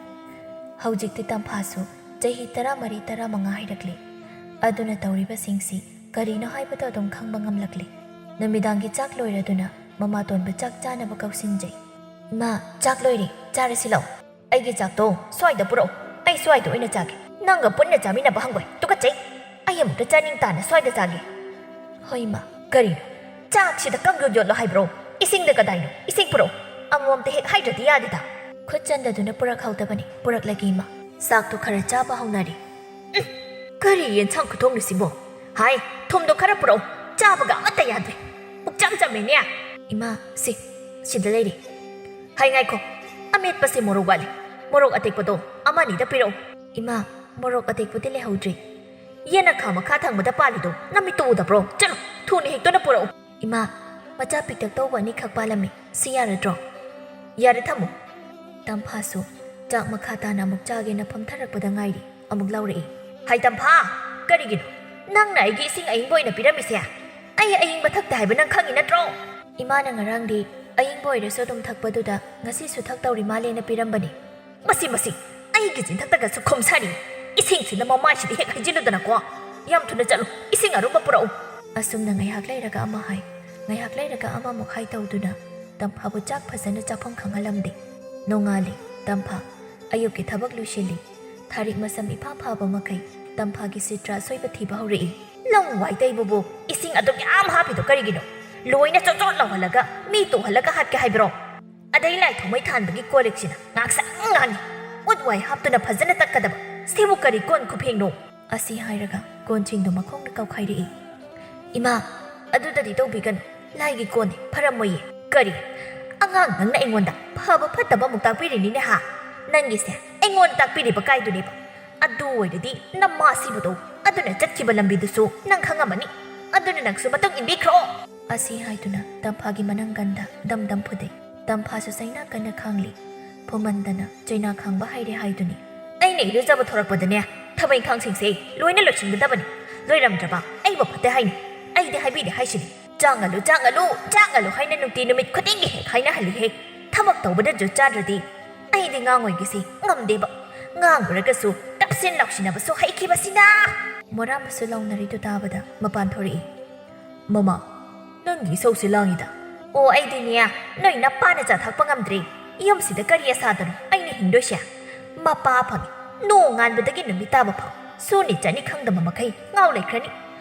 ꯍꯧꯖꯤꯛꯇꯤ ꯇꯝꯐꯥꯁꯨ ꯆꯍꯤ ꯇꯔꯥꯃꯔꯤ, ꯇꯔꯥꯃꯉꯥ ꯍꯥꯏꯔꯛꯂꯤ꯫ ꯑꯗꯨꯅ ꯇꯧꯔꯤꯕꯁꯤꯡꯁꯤ ꯀꯔꯤꯅꯣ ꯍꯥꯏꯕꯗꯣ ꯑꯗꯨꯝ ꯈꯪꯕ ꯉꯝꯂꯛꯂꯦ꯫ ꯅꯨꯃꯤꯗꯥꯡꯒꯤ ꯆꯥꯛ ꯂꯣꯏꯔꯗꯨꯅ ꯃꯃꯥꯇꯣꯟꯕꯨ ꯆꯥꯛ ꯆꯥꯅꯕ ꯀꯧꯁꯤꯟꯖꯩ꯫ "ꯏꯃꯥ, ꯆꯥꯛ ꯂꯣꯏꯔꯦ, ꯆꯥꯔꯁꯤ ꯂꯥꯛꯑꯣ꯫ ꯑꯩꯒꯤ ꯆꯥꯛꯇꯣ ꯁ꯭ꯋꯥꯏꯗ ꯄꯨꯔꯛꯑꯣ, ꯑꯩ ꯁ꯭ꯋꯥꯏꯗ ꯑꯣꯏꯅ ꯆꯥꯒꯦ꯫ ꯅꯪꯒ ꯄꯨꯟꯅ ꯆꯥꯃꯤꯟꯅꯕ ꯍꯪꯒꯣꯏ, ꯇꯨꯀꯠꯆꯩ꯫ ꯑꯩ ꯑꯃꯨꯛꯇ ꯆꯥꯅꯤꯡ ꯇꯥꯅ ꯁ꯭ꯋꯥꯏꯗ ꯆꯥꯒꯦ꯫" "ꯍꯣꯏ ꯏꯃꯥ, ꯀꯔꯤꯅꯣ? ꯆꯥꯛꯁꯤꯗ ꯀꯪ ꯌꯣꯠ ꯌꯣꯠꯂꯣ ꯍꯥꯏꯕ꯭ꯔꯣ? ꯏꯁꯤꯡꯗ ꯀꯗꯥꯏꯅꯣ? ꯏꯁꯤꯡ ꯄꯨꯔꯛꯑꯣ꯫ ꯑꯃꯃꯝꯇ ꯍꯦꯛ ꯍꯥꯏꯗ꯭ꯔꯗꯤ ꯌꯥꯗꯦꯗ꯫" ꯈꯨꯠ ꯆꯟꯗꯗꯨꯅ ꯄꯨꯔꯛꯍꯧꯗꯕꯅꯤ, ꯄꯨꯔꯛꯂꯒꯦ ꯏꯃꯥ꯫ ꯆꯥꯛꯇꯣ ꯈꯔ ꯆꯥꯕ ꯍꯧꯅꯔꯦ꯫ "ꯎꯝ, ꯀꯔꯤ ꯌꯦꯟꯁꯥꯡ ꯈꯨꯊꯣꯡꯅꯣ ꯁꯤꯕꯣ? ꯍꯥꯏ, ꯊꯨꯝꯗꯣ ꯈꯔ ꯄꯨꯔꯛꯑꯣ, ꯆꯥꯕꯒ ꯑꯃꯠꯇ ꯌꯥꯗ꯭ꯔꯦ꯫ ꯄꯨꯛꯆꯝ ꯆꯝꯃꯦꯅꯦ꯫" "ꯏꯃꯥ, ꯁꯤ, ꯁꯤꯗ ꯂꯩꯔꯦ꯫" "ꯍꯥꯏ, ꯉꯥꯏꯈꯣ, ꯑꯃꯦꯠꯄꯁꯦ ꯃꯣꯔꯣꯛ ꯋꯥꯠꯂꯤ꯫ ꯃꯣꯔꯣꯛ ꯑꯇꯦꯛꯄꯗꯣ ꯑꯃ ꯑꯅꯤꯗ ꯄꯤꯔꯛꯑꯣ꯫" "ꯏꯃꯥ, ꯃꯣꯔꯣꯛ ꯑꯇꯦꯛꯄꯗꯤ ꯂꯩꯍꯧꯗ꯭ꯔꯦ꯫" "ꯌꯦꯅꯈꯥ ꯃꯈꯥ ꯊꯪꯕꯗ ꯄꯥꯜꯂꯤꯗꯣ ꯅꯃꯤꯠꯇꯣ ꯎꯗꯕ꯭ꯔꯣ? ꯆꯠꯂꯣ, ꯊꯨꯅ ꯍꯦꯛꯇꯨꯅ ꯄꯨꯔꯛꯎ꯫" "ꯏꯃꯥ, ꯃꯆꯥ ꯄꯤꯛꯇꯛ ꯇꯧꯕ ꯑꯅꯤꯈꯛ ꯄꯥꯜꯂꯝꯃꯤ, ꯁꯤ ꯌꯥꯔꯗ꯭ꯔꯣ?" "ꯌꯥꯔꯦ, ꯊꯝꯃꯣ꯫" ꯇꯝꯐꯥꯁꯨ ꯆꯥꯛ ꯃꯈꯥ ꯇꯥꯅ ꯑꯃꯨꯛ ꯆꯥꯒꯦꯅ ꯐꯝꯊꯔꯛꯄꯗ ꯉꯥꯏꯔꯤ꯫ ꯑꯃꯨꯛ ꯂꯧꯔꯛꯏ꯫ "ꯍꯥꯏ ꯇꯝꯐꯥ, ꯀꯔꯤꯒꯤꯅꯣ ꯅꯪꯅ ꯑꯩꯒꯤ ꯏꯁꯤꯡ ꯑꯏꯪꯕ ꯑꯣꯏꯅ ꯄꯤꯔꯝꯃꯤꯁꯦ? ꯑꯩ ꯑꯏꯪꯕ ꯊꯛꯇꯦ ꯍꯥꯏꯕ ꯅꯪ ꯈꯪꯉꯤ ꯅꯠꯇ꯭ꯔꯣ?" "ꯏꯃꯥꯅ ꯉꯔꯥꯡꯗꯤ ꯑꯏꯪꯕ ꯑꯣꯏꯔꯁꯨ ꯑꯗꯨꯝ ꯊꯛꯄꯗꯨꯗ ꯉꯁꯤꯁꯨ ꯊꯛꯇꯧꯔꯤ ꯃꯥꯜꯂꯦꯅ ꯄꯤꯔꯝꯕꯅꯤ꯫" "ꯃꯁꯤ, ꯃꯁꯤ, ꯑꯩꯒꯤ ꯆꯤꯟꯊꯛꯇꯒꯁꯨ ꯈꯨꯝ ꯁꯥꯔꯤ꯫ ꯏꯁꯤꯡꯁꯤꯅ ꯃꯃꯥꯏꯁꯤꯗ ꯍꯦꯛ ꯍꯩꯖꯤꯜꯂꯨꯗꯅꯀꯣ꯫ ꯌꯥꯝ ꯊꯨꯅ ꯆꯠꯂꯨ, ꯏꯁꯤꯡ ꯑꯔꯨꯝꯕ ꯄꯨꯔꯛꯎ꯫" ꯑꯁꯨꯝꯅ ꯉꯥꯏꯍꯥꯛ ꯂꯩꯔꯒ ꯑꯃ ꯍꯥꯏ, ꯉꯥꯏꯍꯥꯛ ꯂꯩꯔꯒ ꯑꯃꯃꯨꯛ ꯍꯥꯏ ꯇꯧꯗꯨꯅ ꯇꯝꯐꯥꯕꯨ ꯆꯥꯛ ꯐꯖꯅ ꯆꯥꯐꯝ ꯈꯪꯍꯜꯂꯝꯗꯦ꯫ ꯅꯣꯡꯉꯥꯜꯂꯤ꯫ ꯇꯝꯐꯥ ꯑꯌꯨꯛꯀꯤ ꯊꯕꯛ ꯂꯣꯏꯁꯤꯜꯂꯤ꯫ ꯊꯥꯔꯤꯛ ꯃꯁꯝ ꯏꯐꯥ ꯐꯥꯕ ꯃꯈꯩ ꯇꯝꯐꯥꯒꯤ ꯁꯤꯇ꯭ꯔꯥ ꯑꯁꯣꯏꯕ ꯊꯤꯕ ꯍꯧꯔꯛꯏ꯫ "ꯂꯧ ꯋꯥꯏ ꯇꯩꯕꯕꯨ ꯏꯁꯤꯡ ꯑꯗꯨꯛ ꯌꯥꯝ ꯍꯥꯞꯄꯤꯗꯣ ꯀꯔꯤꯒꯤꯅꯣ? ꯂꯣꯏꯅ ꯆꯣꯠ ꯆꯣꯠ ꯂꯥꯎꯍꯜꯂꯒ ꯃꯤ ꯇꯣꯛꯍꯜꯂꯒ ꯍꯥꯠꯀꯦ ꯍꯥꯏꯕ꯭ꯔꯣ? ꯑꯗꯩ ꯂꯥꯏ ꯊꯥꯎꯃꯩ ꯊꯥꯟꯕꯒꯤ ꯀꯣꯜ ꯂꯤꯛꯁꯤꯅ ꯉꯥꯡꯁꯪ ꯉꯥꯡꯉꯤ꯫ ꯎꯠ ꯋꯥꯏ ꯍꯥꯞꯇꯨꯅ ꯐꯖꯅ ꯇꯛꯀꯗꯕ꯫ ꯁꯤꯕꯨ ꯀꯔꯤ ꯀꯣꯟ ꯈꯨꯐꯦꯡꯅꯣ?" ꯑꯁꯤ ꯍꯥꯏꯔꯒ ꯀꯣꯟꯁꯤꯡꯗꯨ ꯃꯈꯣꯡꯅ ꯀꯧꯈꯥꯏꯔꯛꯏ꯫ "ꯏꯃꯥ, ꯑꯗꯨꯗꯗꯤ ꯇꯧꯕꯤꯒꯅꯨ꯫ ꯂꯥꯏꯒꯤ ꯀꯣꯟꯅꯤ, ꯐꯔꯝꯃꯣꯏꯌꯦ꯫" "ꯀꯔꯤ? ꯑꯉꯥꯡ ꯅꯪꯅ ꯑꯩꯉꯣꯟꯗ ꯐꯕ ꯐꯠꯇꯕ ꯑꯃꯨꯛ ꯇꯥꯛꯄꯤꯔꯤꯅꯤꯅꯦ ꯍꯥ? ꯅꯪꯒꯤꯁꯦ ꯑꯩꯉꯣꯟꯗ ꯇꯥꯛꯄꯤꯔꯤꯕ ꯀꯥꯏꯗꯨꯅꯦꯕ꯫ ꯑꯗꯨ ꯑꯣꯏꯔꯗꯤ ꯅꯃꯥ ꯁꯤꯕꯗꯣ ꯑꯗꯨꯅ ꯆꯠꯈꯤꯕ ꯂꯝꯕꯤꯗꯨꯁꯨ ꯅꯪ ꯈꯪꯉꯝꯃꯅꯤ꯫ ꯑꯗꯨꯅ ꯅꯪꯁꯨ ꯃꯇꯨꯡ ꯏꯟꯕꯤꯈ꯭ꯔꯣ꯫" ꯑꯁꯤ ꯍꯥꯏꯗꯨꯅ ꯇꯝꯐꯥꯒꯤ ꯃꯅꯪꯒꯟꯗ ꯗꯝ ꯗꯝ ꯐꯨꯗꯩ꯫ ꯇꯝꯐꯥꯁꯨ ꯆꯩꯅꯥ ꯀꯟꯅ ꯈꯥꯡꯂꯤ꯫ ꯐꯨꯃꯟꯗꯅ ꯆꯩꯅꯥ ꯈꯥꯡꯕ ꯍꯩꯔꯦ ꯍꯥꯏꯗꯨꯅꯤ꯫ "ꯑꯩꯅ ꯏꯔꯨꯖꯕ ꯊꯣꯔꯛꯄꯗꯅꯦ, ꯊꯕꯛ ꯏꯪꯈꯥꯡꯁꯤꯡꯁꯦ ꯂꯣꯏꯅ ꯂꯣꯏꯁꯤꯟꯒꯗꯕꯅꯤ꯫ ꯂꯣꯏꯔꯝꯗ꯭ꯔꯕ ꯑꯩꯕꯨ ꯐꯠꯇꯦ ꯍꯥꯏꯅꯤ꯫ ꯑꯩꯗꯤ ꯍꯥꯏꯕꯤꯗꯦ ꯍꯥꯏꯁꯤꯅꯤ꯫ ꯆꯥꯡ ꯉꯜꯂꯨ, ꯆꯥꯡ ꯉꯜꯂꯨ, ꯆꯥꯡ ꯉꯜꯂꯨ ꯍꯥꯏꯅ ꯅꯨꯡꯇꯤ ꯅꯨꯃꯤꯠ ꯈꯨꯗꯤꯡꯒꯤ ꯍꯦꯛ ꯍꯥꯏꯅꯍꯜꯂꯤꯍꯦ꯫ ꯊꯕꯛ ꯇꯧꯕꯗ ꯖꯨꯠ ꯆꯥꯗ꯭ꯔꯗꯤ ꯑꯩꯗꯤ ꯉꯥꯡꯉꯣꯏꯒꯦꯁꯤ ꯉꯝꯗꯦꯕ꯫ ꯉꯥꯡꯉꯨꯔꯒꯁꯨ ꯇꯞꯁꯤꯟ ꯂꯥꯎꯁꯤꯟꯅꯕꯁꯨ ꯍꯩꯈꯤꯕꯁꯤꯅ!" ꯃꯣꯔꯥꯝꯕꯁꯨ ꯂꯥꯎꯅꯔꯤꯗꯨ ꯇꯥꯕꯗ ꯃꯄꯥꯟ ꯊꯣꯔꯛꯏ꯫ "ꯃꯃꯥ, ꯅꯪꯒꯤ ꯏꯁꯧꯁꯤ ꯂꯥꯡꯉꯤꯗ?" "ꯑꯣ, ꯑꯩꯗꯤꯅꯦ, ꯅꯣꯏ ꯅꯄꯥꯅ ꯆꯥ ꯊꯛꯄ ꯉꯝꯗ꯭ꯔꯦ꯫ ꯌꯨꯝꯁꯤꯗ ꯀꯔꯤ ꯑꯁꯥꯗꯅꯣ ꯑꯩꯅ ꯍꯤꯡꯗꯣꯏꯁꯦ? ꯃꯄꯥ ꯐꯪꯉꯤ, ꯅꯣꯡꯉꯥꯟꯕꯗꯒꯤ ꯅꯨꯃꯤꯠ ꯇꯥꯕ ꯐꯥꯎ ꯁꯨꯅꯤ ꯆꯠꯅꯤ ꯈꯪꯗꯕ ꯃꯈꯩ ꯉꯥꯎ ꯂꯩꯈ꯭ꯔꯅꯤ꯫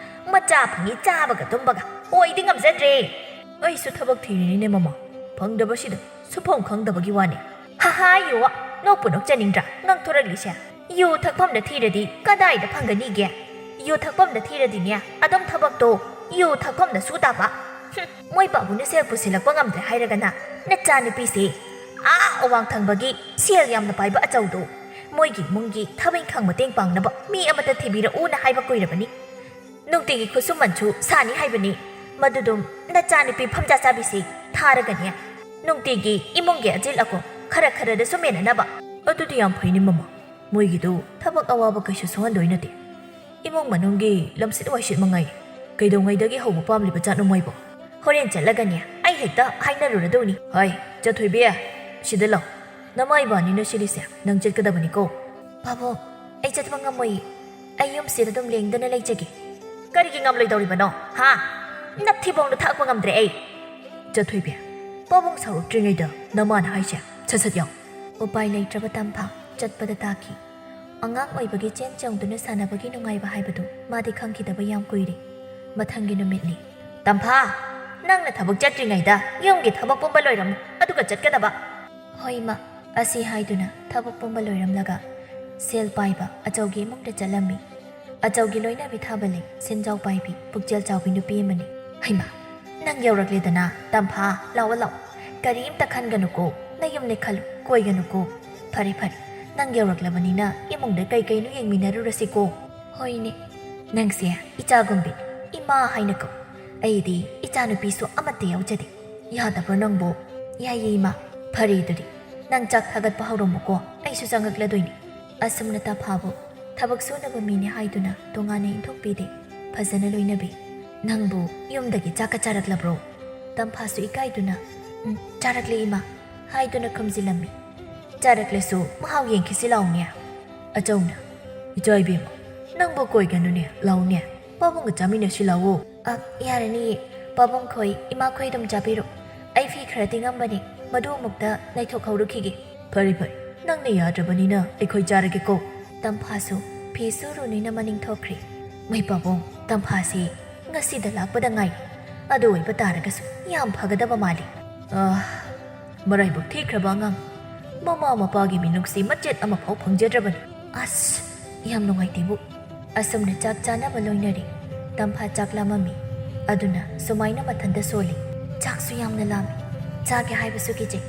ꯃꯆꯥ ꯐꯪꯉꯤ, ꯆꯥꯕꯒ ꯇꯨꯝꯕꯒ꯫ ꯑꯣ, ꯑꯩꯗꯤ ꯉꯝꯖꯗ꯭ꯔꯦ꯫ ꯑꯩꯁꯨ ꯊꯕꯛ ꯊꯤꯔꯤꯅꯤꯅꯦ, ꯃꯃꯥ꯫ ꯐꯪꯗꯕꯁꯤꯗ ꯁꯨꯐꯝ ꯈꯪꯗꯕꯒꯤ ꯋꯥꯅꯤ꯫" "ꯍꯥꯍꯥ, ꯌꯨ, ꯅꯣꯛꯄꯨ ꯅꯣꯛꯆꯅꯤꯡꯗ꯭ꯔꯥ ꯉꯥꯡꯊꯣꯔꯛꯂꯤꯁꯦ? ꯌꯨ ꯊꯛꯐꯝꯗ ꯊꯤꯔꯗꯤ ꯀꯗꯥꯏꯗ ꯐꯪꯒꯅꯤꯒꯦ? ꯌꯨ ꯊꯛꯐꯝꯗ ꯊꯤꯔꯗꯤꯅꯦ, ꯑꯗꯨꯝ ꯊꯕꯛꯇꯣ ꯌꯨ ꯊꯛꯐꯝꯗ ꯁꯨ ꯇꯥꯕ꯫ ꯍꯨꯝ, ꯃꯣꯏ ꯄꯥꯕꯨꯡꯅ ꯁꯦꯜ ꯄꯨꯁꯤꯜꯂꯛꯄ ꯉꯝꯗ꯭ꯔꯦ ꯍꯥꯏꯔꯒꯅ ꯅꯆꯥꯅꯨꯄꯤꯁꯦ ꯑꯥ ꯑꯋꯥꯡ ꯊꯪꯕꯒꯤ ꯁꯦꯜ ꯌꯥꯝꯅ ꯄꯥꯏꯕ ꯑꯆꯧꯗꯣ, ꯃꯣꯏꯒꯤ ꯏꯃꯨꯡꯒꯤ ꯊꯕꯛ ꯏꯪꯈꯥꯡ ꯃꯇꯦꯡ ꯄꯥꯡꯅꯕ ꯃꯤ ꯑꯃꯗ ꯊꯤꯕꯤꯔꯛꯎꯅ ꯍꯥꯏꯕ ꯀꯨꯏꯔꯕꯅꯤ꯫ ꯅꯨꯡꯇꯤꯒꯤ ꯈꯨꯠꯁꯨꯃꯟꯁꯨ ꯁꯥꯅꯤ ꯍꯥꯏꯕꯅꯤ꯫ ꯃꯗꯨꯗꯨꯝ ꯅꯆꯥꯅꯨꯄꯤ ꯐꯝꯖꯥ ꯆꯥꯕꯤꯁꯤ ꯊꯥꯔꯒꯅꯦ, ꯅꯨꯡꯇꯤꯒꯤ ꯏꯃꯨꯡꯒꯤ ꯑꯖꯤꯜ ꯑꯀꯣꯝ ꯈꯔ ꯈꯔꯗꯁꯨ ꯃꯦꯟꯅꯅꯕ꯫" "ꯑꯗꯨꯗꯤ ꯌꯥꯝ ꯐꯩꯅꯦ, ꯃꯃꯥ꯫ ꯃꯣꯏꯒꯤꯗꯨ ꯊꯕꯛ ꯑꯋꯥꯕ ꯀꯩꯁꯨ ꯁꯨꯍꯟꯗꯣꯏ ꯅꯠꯇꯦ꯫ ꯏꯃꯨꯡ ꯃꯅꯨꯡꯒꯤ ꯂꯝꯁꯤꯠ ꯋꯥꯏꯁꯤꯠ ꯃꯉꯥꯏ꯫ ꯀꯩꯗꯧꯉꯩꯗꯒꯤ ꯍꯧꯕ ꯄꯥꯝꯂꯤꯕ ꯖꯥꯠꯅꯣ ꯃꯣꯏꯕꯣ?" "ꯍꯣꯔꯦꯟ ꯆꯠꯂꯒꯅꯦ, ꯑꯩ ꯍꯦꯛꯇ ꯍꯥꯏꯅꯔꯨꯔꯗꯧꯅꯤ꯫" "ꯍꯣꯏ, ꯆꯠꯊꯣꯏꯕꯤ, ꯁꯤꯗ ꯂꯥꯎ꯫ ꯅꯃꯥ ꯏꯕꯥꯅꯤꯅ ꯁꯤꯜꯂꯤꯁꯦ ꯅꯪ ꯆꯠꯀꯗꯕꯅꯤꯀꯣ꯫" "ꯄꯥꯕꯨꯡ, ꯑꯩ ꯆꯠꯄ ꯉꯝꯃꯣꯏꯌꯦ꯫ ꯑꯩ ꯌꯨꯝꯁꯤꯗ ꯑꯗꯨꯝ ꯂꯦꯡꯗꯅ ꯂꯩꯖꯒꯦ꯫" "ꯀꯔꯤꯒꯤ ꯉꯝꯂꯣꯏꯗꯧꯔꯤꯕꯅꯣ, ꯍꯥ? ꯅꯊꯤꯕꯣꯡꯗꯣ ꯊꯥꯛꯄ ꯉꯝꯗ꯭ꯔꯦ ꯑꯩ꯫" "ꯆꯠꯊꯣꯏꯕꯤ, ꯄꯥꯕꯨꯡ ꯁꯥꯎꯔꯛꯇ꯭ꯔꯤꯉꯩꯗ ꯅꯃꯥꯅ ꯍꯥꯏꯁꯦ ꯁꯠ ꯁꯠ ꯌꯥꯎ꯫" ꯎꯄꯥꯏ ꯂꯩꯇ꯭ꯔꯕ ꯇꯝꯐꯥ ꯆꯠꯄꯗ ꯇꯥꯈꯤ꯫ ꯑꯉꯥꯡ ꯑꯣꯏꯕꯒꯤ ꯆꯦꯟ ꯆꯣꯡꯗꯨꯅ ꯁꯥꯟꯅꯕꯒꯤ ꯅꯨꯡꯉꯥꯏꯕ ꯍꯥꯏꯕꯗꯨ ꯃꯥꯗꯤ ꯈꯪꯈꯤꯗꯕ ꯌꯥꯝ ꯀꯨꯏꯔꯦ꯫ ꯃꯊꯪꯒꯤ ꯅꯨꯃꯤꯠꯅꯤ꯫ "ꯇꯝꯐꯥ, ꯅꯪꯅ ꯊꯕꯛ ꯆꯠꯇ꯭ꯔꯤꯉꯩꯗ ꯌꯨꯝꯒꯤ ꯊꯕꯛ ꯄꯨꯝꯕ ꯂꯣꯏꯔꯝꯃꯨ, ꯑꯗꯨꯒ ꯆꯠꯀꯗꯕ꯫" "ꯍꯣꯏ, ꯏꯃꯥ꯫" ꯑꯁꯤ ꯍꯥꯏꯗꯨꯅ ꯊꯕꯛ ꯄꯨꯝꯕ ꯂꯣꯏꯔꯝꯂꯒ ꯁꯦꯜ ꯄꯥꯏꯕ ꯑꯆꯧꯒꯤ ꯏꯃꯨꯡꯗ ꯆꯠꯂꯝꯃꯤ꯫ ꯑꯆꯧꯒꯤ ꯂꯣꯏꯅꯕꯤ ꯊꯥꯕ ꯂꯩ, ꯁꯦꯟꯖꯥꯎ ꯄꯥꯏꯕꯤ, ꯄꯨꯛꯆꯦꯜ ꯆꯥꯎꯕꯤ ꯅꯨꯄꯤ ꯑꯃꯅꯤ꯫ "ꯍꯩꯃꯥ, ꯅꯪ ꯌꯧꯔꯛꯂꯦꯗꯅ, ꯇꯝꯐꯥ, ꯂꯥꯛꯑꯣ, ꯂꯥꯛꯑꯣ꯫ ꯀꯔꯤꯝꯇ ꯈꯟꯒꯅꯨꯀꯣ, ꯅꯌꯨꯝꯅꯦ ꯈꯜꯂꯨ, ꯀꯣꯏꯒꯅꯨꯀꯣ꯫ ꯐꯔꯦ, ꯐꯔꯦ, ꯅꯪ ꯌꯧꯔꯛꯂꯕꯅꯤꯅ ꯏꯃꯨꯡꯗ ꯀꯩ ꯀꯩꯅꯣ ꯌꯦꯡꯃꯤꯟꯅꯔꯨꯔꯁꯤꯀꯣ꯫" "ꯍꯣꯏꯅꯦ꯫" "ꯅꯪꯁꯦ ꯏꯆꯥꯒꯨꯝꯕꯤ, ꯏꯃꯥ ꯍꯥꯏꯅ ꯀꯧ꯫ ꯑꯩꯗꯤ ꯏꯆꯥꯅꯨꯄꯤꯁꯨ ꯑꯃꯠꯇ ꯌꯥꯎꯖꯗꯦ꯫ ꯌꯥꯗꯕ꯭ꯔꯣ ꯅꯪꯕꯣ?" "ꯌꯥꯏꯌꯦ, ꯏꯃꯥ꯫" "ꯐꯔꯦ, ꯑꯗꯨꯗꯤ ꯅꯪ ꯆꯥꯛ ꯊꯥꯒꯠꯄ ꯍꯧꯔꯝꯃꯨꯀꯣ, ꯑꯩꯁꯨ ꯆꯪꯉꯛꯂꯗꯣꯏꯅꯤ꯫" ꯑꯁꯨꯝꯅ ꯇꯝꯐꯥꯕꯨ ꯊꯕꯛ ꯁꯨꯅꯕ ꯃꯤꯅꯤ ꯍꯥꯏꯗꯨꯅ ꯇꯣꯉꯥꯟꯅ ꯏꯟꯊꯣꯛꯄꯤꯗꯦ꯫ ꯐꯖꯅ ꯂꯣꯏꯅꯕꯤ꯫ "ꯅꯪꯕꯨ ꯌꯨꯝꯗꯒꯤ ꯆꯥꯛꯀ ꯆꯥꯔꯛꯂꯕ꯭ꯔꯣ?" ꯇꯝꯐꯥꯁꯨ ꯏꯀꯥꯏꯗꯨꯅ, "ꯎꯝ, ꯆꯥꯔꯛꯂꯦ, ꯏꯃꯥ" ꯍꯥꯏꯗꯨꯅ ꯈꯨꯝꯖꯤꯜꯂꯝꯃꯤ꯫ "ꯆꯥꯔꯛꯂꯁꯨ ꯃꯍꯥꯎ ꯌꯦꯡꯈꯤꯁꯤ ꯂꯥꯎꯅꯦ꯫" ꯑꯆꯧꯅ, "ꯏꯆꯥ ꯏꯕꯦꯝꯃ, "ꯅꯪꯕꯨ ꯀꯣꯏꯒꯅꯨꯅꯦ, ꯂꯥꯎꯅꯦ, ꯄꯥꯕꯨꯡꯒ ꯆꯥꯃꯤꯟꯅꯁꯤ ꯂꯥꯎꯑꯣ꯫" "ꯑ, ꯌꯥꯔꯅꯤꯌꯦ, ꯄꯥꯕꯨꯡꯈꯣꯏ, ꯏꯃꯥꯈꯣꯏ ꯑꯗꯨꯝ ꯆꯥꯕꯤꯔꯣ꯫ ꯑꯩ ꯐꯤ ꯈꯔ ꯇꯤꯡꯉꯝꯕꯅꯤ, ꯃꯗꯨ ꯑꯃꯨꯛꯇ ꯅꯩꯊꯣꯛꯍꯧꯔꯨꯈꯤꯒꯦ꯫" "ꯐꯔꯦ ꯐꯔꯦ, ꯅꯪꯅ ꯌꯥꯗ꯭ꯔꯕꯅꯤꯅ ꯑꯩꯈꯣꯏ ꯆꯥꯔꯒꯦꯀꯣ꯫" ꯇꯝꯐꯥꯁꯨ ꯐꯤ ꯁꯨꯔꯨꯅꯤꯅ ꯃꯅꯤꯡ ꯊꯣꯛꯈ꯭ꯔꯦ꯫ "ꯃꯩ ꯄꯥꯕꯨꯡ, ꯇꯝꯐꯥꯁꯤ ꯉꯁꯤꯗ ꯂꯥꯛꯄꯗ ꯉꯥꯏꯔꯤ, ꯑꯗꯨ ꯑꯣꯏꯕ ꯇꯥꯔꯒꯁꯨ ꯌꯥꯝ ꯐꯒꯗꯕ ꯃꯥꯜꯂꯤ꯫" "ꯑꯥ, ꯃꯔꯥꯏꯕꯛ ꯊꯤꯈ꯭ꯔꯕ ꯑꯉꯥꯡ, ꯃꯃꯥ ꯃꯄꯥꯒꯤ ꯃꯤꯅꯨꯡꯁꯤ ꯃꯆꯦꯠ ꯑꯃꯐꯥꯎ ꯐꯪꯖꯗ꯭ꯔꯕꯅꯤ꯫" "ꯑꯁ, ꯌꯥꯝ ꯅꯨꯡꯉꯥꯏꯇꯦꯕꯨ꯫" ꯑꯁꯨꯝꯅ ꯆꯥꯛ ꯆꯥꯅꯕ ꯂꯣꯏꯅꯔꯦ꯫ ꯇꯝꯐꯥ ꯆꯥꯛ ꯂꯥꯝꯃꯝꯃꯤ, ꯑꯗꯨꯅ ꯁꯨꯃꯥꯏꯅ ꯃꯊꯟꯇ ꯁꯣꯜꯂꯤ꯫ "ꯆꯥꯛꯁꯨ ꯌꯥꯝꯅ ꯂꯥꯝꯃꯤ, ꯆꯥꯒꯦ ꯍꯥꯏꯕꯁꯨ ꯀꯤꯖꯩ꯫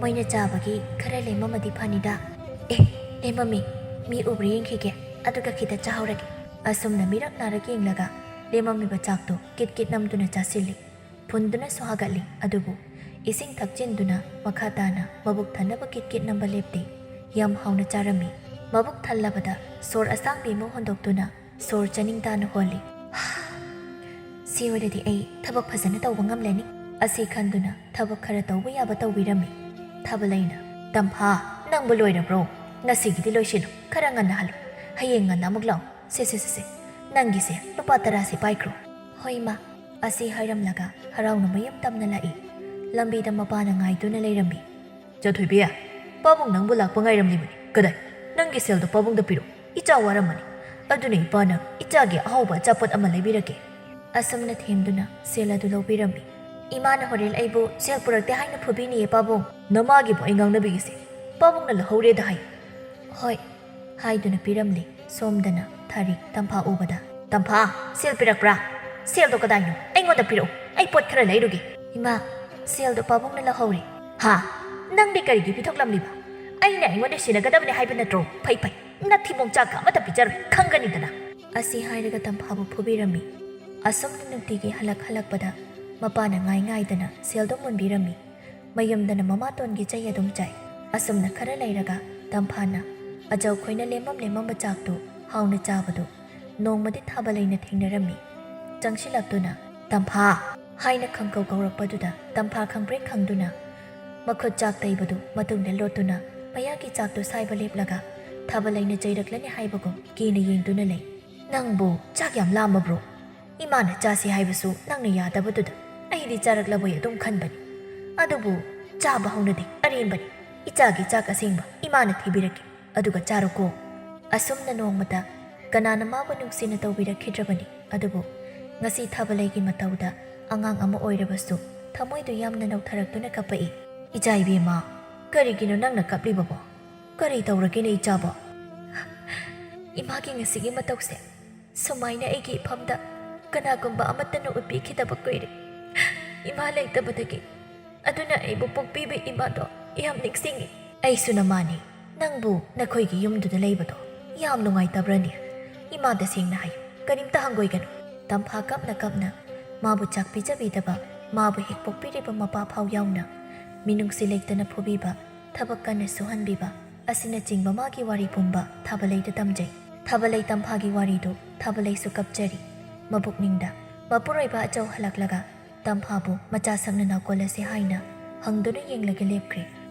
ꯃꯣꯏꯅ ꯆꯥꯕꯒꯤ ꯈꯔ ꯂꯦꯝꯃꯝꯃꯗꯤ ꯐꯅꯤꯗ꯫ ꯑꯦ, ꯂꯦꯝꯃꯝꯃꯤ, ꯃꯤ ꯎꯕ꯭ꯔꯥ ꯌꯦꯡꯈꯤꯒꯦ, ꯑꯗꯨꯒ ꯈꯤꯇ ꯆꯥꯍꯧꯔꯒꯦ꯫" ꯑꯁꯨꯝꯅ ꯃꯤꯔꯛ ꯅꯥꯔꯛ ꯌꯦꯡꯂꯒ ꯂꯦꯝꯃꯝꯃꯤꯕ ꯆꯥꯛꯇꯨ ꯀꯤꯠ ꯀꯤꯠ ꯅꯝꯗꯨꯅ ꯆꯥꯁꯤꯜꯂꯤ꯫ ꯐꯨꯟꯗꯨꯅꯁꯨ ꯍꯥꯒꯠꯂꯤ, ꯑꯗꯨꯕꯨ ꯏꯁꯤꯡ ꯊꯛꯆꯤꯟꯗꯨꯅ ꯃꯈꯥ ꯇꯥꯅ ꯃꯕꯨꯛ ꯊꯟꯅꯕ ꯀꯤꯠ ꯀꯤꯠ ꯅꯝꯕ ꯂꯦꯞꯇꯦ꯫ ꯌꯥꯝ ꯍꯥꯎꯅ ꯆꯥꯔꯝꯃꯤ꯫ ꯃꯕꯨꯛ ꯊꯜꯂꯕꯗ ꯁꯣꯔ ꯑꯁꯥꯡꯕꯤ ꯑꯃ ꯍꯣꯟꯗꯣꯛꯇꯨꯅ ꯁꯣꯔ ꯆꯥꯅꯤꯡ ꯇꯥꯅ ꯍꯣꯜꯂꯤ꯫ "ꯁꯤ ꯑꯣꯏꯔꯗꯤ ꯑꯩ ꯊꯕꯛ ꯐꯖꯅ ꯇꯧꯕ ꯉꯝꯂꯅꯤ꯫" ꯑꯁꯤ ꯈꯟꯗꯨꯅ ꯊꯕꯛ ꯈꯔ ꯇꯧꯕ ꯌꯥꯕ ꯇꯧꯕꯤꯔꯝꯃꯤ꯫ ꯊꯥꯕꯂꯩꯅ, "ꯇꯝꯐꯥ, ꯅꯪꯕꯨ ꯂꯣꯏꯔꯕ꯭ꯔꯣ? ꯉꯁꯤꯒꯤꯗꯤ ꯂꯣꯏꯁꯤꯜꯂꯨ, ꯈꯔ ꯉꯟꯅ ꯍꯜꯂꯨ꯫ ꯍꯌꯦꯡ ꯉꯟꯅ ꯑꯃꯨꯛ ꯂꯥꯛꯑꯣ꯫ ꯁꯦ, ꯁꯦ, ꯁꯦ, ꯁꯦ, ꯅꯪꯒꯤꯁꯦ ꯂꯨꯄꯥ ꯇꯔꯥꯁꯦ ꯄꯥꯏꯈ꯭ꯔꯣ꯫" "ꯍꯣꯏ, ꯏꯃꯥ꯫" ꯑꯁꯤ ꯍꯥꯏꯔꯝꯂꯒ ꯍꯔꯥꯎꯅ ꯃꯌꯨꯝ ꯇꯝꯅ ꯂꯥꯛꯏ꯫ ꯂꯝꯕꯤꯗ ꯃꯄꯥꯅ ꯉꯥꯏꯗꯨꯅ ꯂꯩꯔꯝꯃꯤ꯫ "ꯆꯥꯊꯣꯏꯕꯤ, ꯄꯥꯕꯨꯡ ꯅꯪꯕꯨ ꯂꯥꯛꯄ ꯉꯥꯏꯔꯝꯂꯤꯕꯅꯤ꯫ ꯀꯗꯥꯏ? ꯅꯪꯒꯤ ꯁꯦꯜꯗꯣ ꯄꯥꯕꯨꯡꯗ ꯄꯤꯔꯛꯎ꯫ ꯏꯆꯥ ꯋꯥꯔꯝꯃꯅꯤ꯫ ꯑꯗꯨꯅ ꯏꯄꯥꯅ ꯏꯆꯥꯒꯤ ꯑꯍꯥꯎꯕ ꯑꯆꯥꯄꯣꯠ ꯑꯃ ꯂꯩꯕꯤꯔꯛꯀꯦ꯫" ꯑꯁꯨꯝꯅ ꯊꯦꯝꯗꯨꯅ ꯁꯦꯜ ꯑꯗꯨ ꯂꯧꯕꯤꯔꯝꯃꯤ꯫ "ꯏꯃꯥꯅ ꯍꯣꯔꯦꯟ ꯑꯩꯕꯨ ꯁꯦꯜ ꯄꯨꯔꯛꯇꯦ ꯍꯥꯏꯅ ꯐꯨꯕꯤꯅꯤꯌꯦ, ꯄꯥꯕꯨꯡ꯫" "ꯅꯃꯥꯒꯤꯕꯨ ꯑꯩ ꯉꯥꯡꯅꯕꯤꯒꯦꯁꯦ꯫ ꯄꯥꯕꯨꯡꯅ ꯂꯧꯍꯧꯔꯦꯗ ꯍꯥꯏ꯫" "ꯍꯣꯏ" ꯍꯥꯏꯗꯨꯅ ꯄꯤꯔꯝꯂꯦ꯫ ꯁꯣꯝꯗꯅ ꯊꯥꯔꯤ ꯇꯝꯐꯥ ꯎꯕꯗ, "ꯇꯝꯐꯥ, ꯁꯦꯜ ꯄꯤꯔꯛꯄ꯭ꯔꯥ? ꯁꯦꯜꯗꯣ ꯀꯗꯥꯏꯅꯣ? ꯑꯩꯉꯣꯟꯗ ꯄꯤꯔꯛꯎ꯫ ꯑꯩ ꯄꯣꯠ ꯈꯔ ꯂꯩꯔꯨꯒꯦ꯫" "ꯏꯃꯥ, ꯁꯦꯜꯗꯣ ꯄꯥꯕꯨꯡꯅ ꯂꯧꯍꯧꯔꯦ꯫" "ꯍꯥ? ꯅꯪꯗꯤ ꯀꯔꯤꯒꯤ ꯄꯤꯊꯣꯛꯂꯝꯂꯤꯕ? ꯑꯩꯅ ꯑꯩꯉꯣꯟꯗ ꯁꯤꯟꯅꯒꯗꯕꯅꯤ ꯍꯥꯏꯕ ꯅꯠꯇ꯭ꯔꯣ? ꯐꯩ, ꯐꯩ, ꯅꯊꯤꯕꯣꯡ ꯆꯥꯛꯀ ꯑꯃꯠꯇ ꯄꯤꯖꯔꯣꯏ, ꯈꯪꯒꯅꯤꯗꯅ꯫" ꯑꯁꯤ ꯍꯥꯏꯔꯒ ꯇꯝꯐꯥꯕꯨ ꯐꯨꯕꯤꯔꯝꯃꯤ꯫ ꯑꯁꯨꯝꯅ ꯅꯨꯡꯇꯤꯒꯤ ꯍꯜꯂꯛ ꯍꯜꯂꯛꯄꯗ ꯃꯄꯥꯅ ꯉꯥꯏ ꯉꯥꯏꯗꯅ ꯁꯦꯜꯗꯣ ꯃꯨꯟꯕꯤꯔꯝꯃꯤ꯫ ꯃꯌꯨꯝꯗꯅ ꯃꯃꯥꯇꯣꯟꯒꯤ ꯆꯩ ꯑꯗꯨꯝ ꯆꯥꯏ꯫ ꯑꯁꯨꯝꯅ ꯈꯔ ꯂꯩꯔꯒ ꯇꯝꯐꯥꯅ ꯑꯖꯧꯈꯣꯏꯅ ꯂꯦꯝꯃꯝ ꯂꯦꯝꯃꯝꯕ ꯆꯥꯛꯇꯨ ꯍꯥꯎꯅ ꯆꯥꯕꯗꯨ ꯅꯣꯡꯃꯗꯤ ꯊꯥꯕꯂꯩꯅ ꯊꯦꯡꯅꯔꯝꯃꯤ꯫ ꯆꯪꯁꯤꯜꯂꯛꯇꯨꯅ, "ꯇꯝꯐꯥ!" ꯍꯥꯏꯅ ꯈꯪꯀꯧ ꯀꯧꯔꯛꯄꯗꯨꯗ ꯇꯝꯐꯥ ꯈꯪꯄ꯭ꯔꯦꯛ ꯈꯪꯗꯨꯅ ꯃꯈꯨꯠ ꯆꯥꯛ ꯇꯩꯕꯗꯨ ꯃꯇꯨꯡꯗ ꯂꯣꯠꯇꯨꯅ ꯃꯌꯥꯒꯤ ꯆꯥꯛꯇꯨ ꯁꯥꯏꯕ ꯂꯦꯞꯂꯒ ꯊꯥꯕꯂꯩꯅ ꯆꯩꯔꯛꯂꯅꯤ ꯍꯥꯏꯕꯒꯨꯝ ꯀꯤꯅ ꯌꯦꯡꯗꯨꯅ ꯂꯩ꯫ "ꯅꯪꯕꯨ ꯆꯥꯛ ꯌꯥꯝ ꯂꯥꯝꯃꯕ꯭ꯔꯣ? ꯏꯃꯥꯅ ꯆꯥꯁꯤ ꯍꯥꯏꯕꯁꯨ ꯅꯪꯅ ꯌꯥꯗꯕꯗꯨꯗ ꯑꯩꯗꯤ ꯆꯥꯔꯛꯂꯕꯣꯏ ꯑꯗꯨꯝ ꯈꯟꯕꯅꯤ꯫ ꯑꯗꯨꯕꯨ ꯆꯥꯕ ꯍꯧꯅꯗꯦ, ꯑꯔꯦꯝꯕꯅꯤ꯫ ꯏꯆꯥꯒꯤ ꯆꯥꯛ ꯑꯁꯦꯡꯕ ꯏꯃꯥꯅ ꯊꯤꯕꯤꯔꯛꯀꯦ, ꯑꯗꯨꯒ ꯆꯥꯔꯣꯀꯣ꯫" ꯑꯁꯨꯝꯅ ꯅꯣꯡꯃꯇ ꯀꯅꯥꯅ ꯃꯥꯕꯨ ꯅꯨꯡꯁꯤꯅ ꯇꯧꯕꯤꯔꯛꯈꯤꯗ꯭ꯔꯕꯅꯤ꯫ ꯑꯗꯨꯕꯨ ꯉꯁꯤ ꯊꯥꯕꯂꯩꯒꯤ ꯃꯇꯧꯗ ꯑꯉꯥꯡ ꯑꯃ ꯑꯣꯏꯔꯕꯁꯨ ꯊꯃꯣꯏꯗꯨ ꯌꯥꯝꯅ ꯅꯧꯊꯔꯛꯇꯨꯅ ꯀꯞꯄꯛꯏ꯫ "ꯏꯆꯥ ꯏꯕꯦꯝꯃ, ꯀꯔꯤꯒꯤꯅꯣ ꯅꯪꯅ ꯀꯞꯂꯤꯕꯕꯣ? ꯀꯔꯤ ꯇꯧꯔꯒꯦꯅꯦ ꯏꯆꯥꯕꯣ?" "ꯏꯃꯥꯒꯤ ꯉꯁꯤꯒꯤ ꯃꯇꯧꯁꯦ ꯁꯨꯃꯥꯏꯅ ꯑꯩꯒꯤ ꯏꯐꯝꯗ ꯀꯅꯥꯒꯨꯝꯕ ꯑꯃꯠꯇꯅ ꯎꯠꯄꯤꯈꯤꯗꯕ ꯀꯨꯏꯔꯦ꯫ ꯏꯃꯥ ꯂꯩꯇꯕꯗꯒꯤ꯫ ꯑꯗꯨꯅ ꯑꯩꯕꯨ ꯄꯣꯛꯄꯤꯕ ꯏꯃꯥꯗꯣ ꯌꯥꯝ ꯅꯤꯡꯁꯤꯡꯉꯤ꯫" "ꯑꯩꯁꯨ ꯅꯃꯥꯅꯤ꯫ ꯅꯪꯕꯨ ꯅꯈꯣꯏꯒꯤ ꯌꯨꯝꯗꯨꯗ ꯂꯩꯕꯗꯣ ꯌꯥꯝ ꯅꯨꯡꯉꯥꯏꯇꯕ꯭ꯔꯅꯦ? ꯏꯃꯥꯗ ꯁꯦꯡꯅ ꯍꯥꯏꯌꯨ, ꯀꯔꯤꯝꯇ ꯍꯪꯒꯣꯏꯒꯅꯨ꯫" ꯇꯝꯐꯥ ꯀꯞꯅ ꯀꯞꯅ ꯃꯥꯕꯨ ꯆꯥꯛ ꯄꯤꯖꯕꯤꯗꯕ, ꯃꯥꯕꯨ ꯍꯦꯛ ꯄꯣꯛꯄꯤꯔꯤꯕ ꯃꯄꯥ ꯐꯥꯎ ꯌꯥꯎꯅ ꯃꯤꯅꯨꯡꯁꯤ ꯂꯩꯇꯅ ꯐꯨꯕꯤꯕ, ꯊꯕꯛ ꯀꯟꯅ ꯁꯨꯍꯟꯕꯤꯕ ꯑꯁꯤꯅꯆꯤꯡꯕ ꯃꯥꯒꯤ ꯋꯥꯔꯤ ꯄꯨꯝꯕ ꯊꯥꯕꯂꯩꯗ ꯇꯝꯖꯩ꯫ ꯊꯥꯕꯂꯩ ꯇꯝꯐꯥꯒꯤ ꯋꯥꯔꯤꯗꯨ ꯊꯥꯕꯂꯩꯁꯨ ꯀꯞꯆꯔꯤ꯫ ꯃꯕꯨꯛꯅꯤꯡꯗ ꯃꯄꯨꯔꯣꯏꯕ ꯑꯆꯧ ꯍꯜꯂꯛꯂꯒ ꯇꯝꯐꯥꯕꯨ ꯃꯆꯥ ꯁꯛꯅ ꯅꯥꯎꯀꯣꯜꯂꯁꯤ ꯍꯥꯏꯅ ꯍꯪꯗꯨꯅ ꯌꯦꯡꯂꯒ ꯂꯦꯞꯈ꯭ꯔꯦ꯫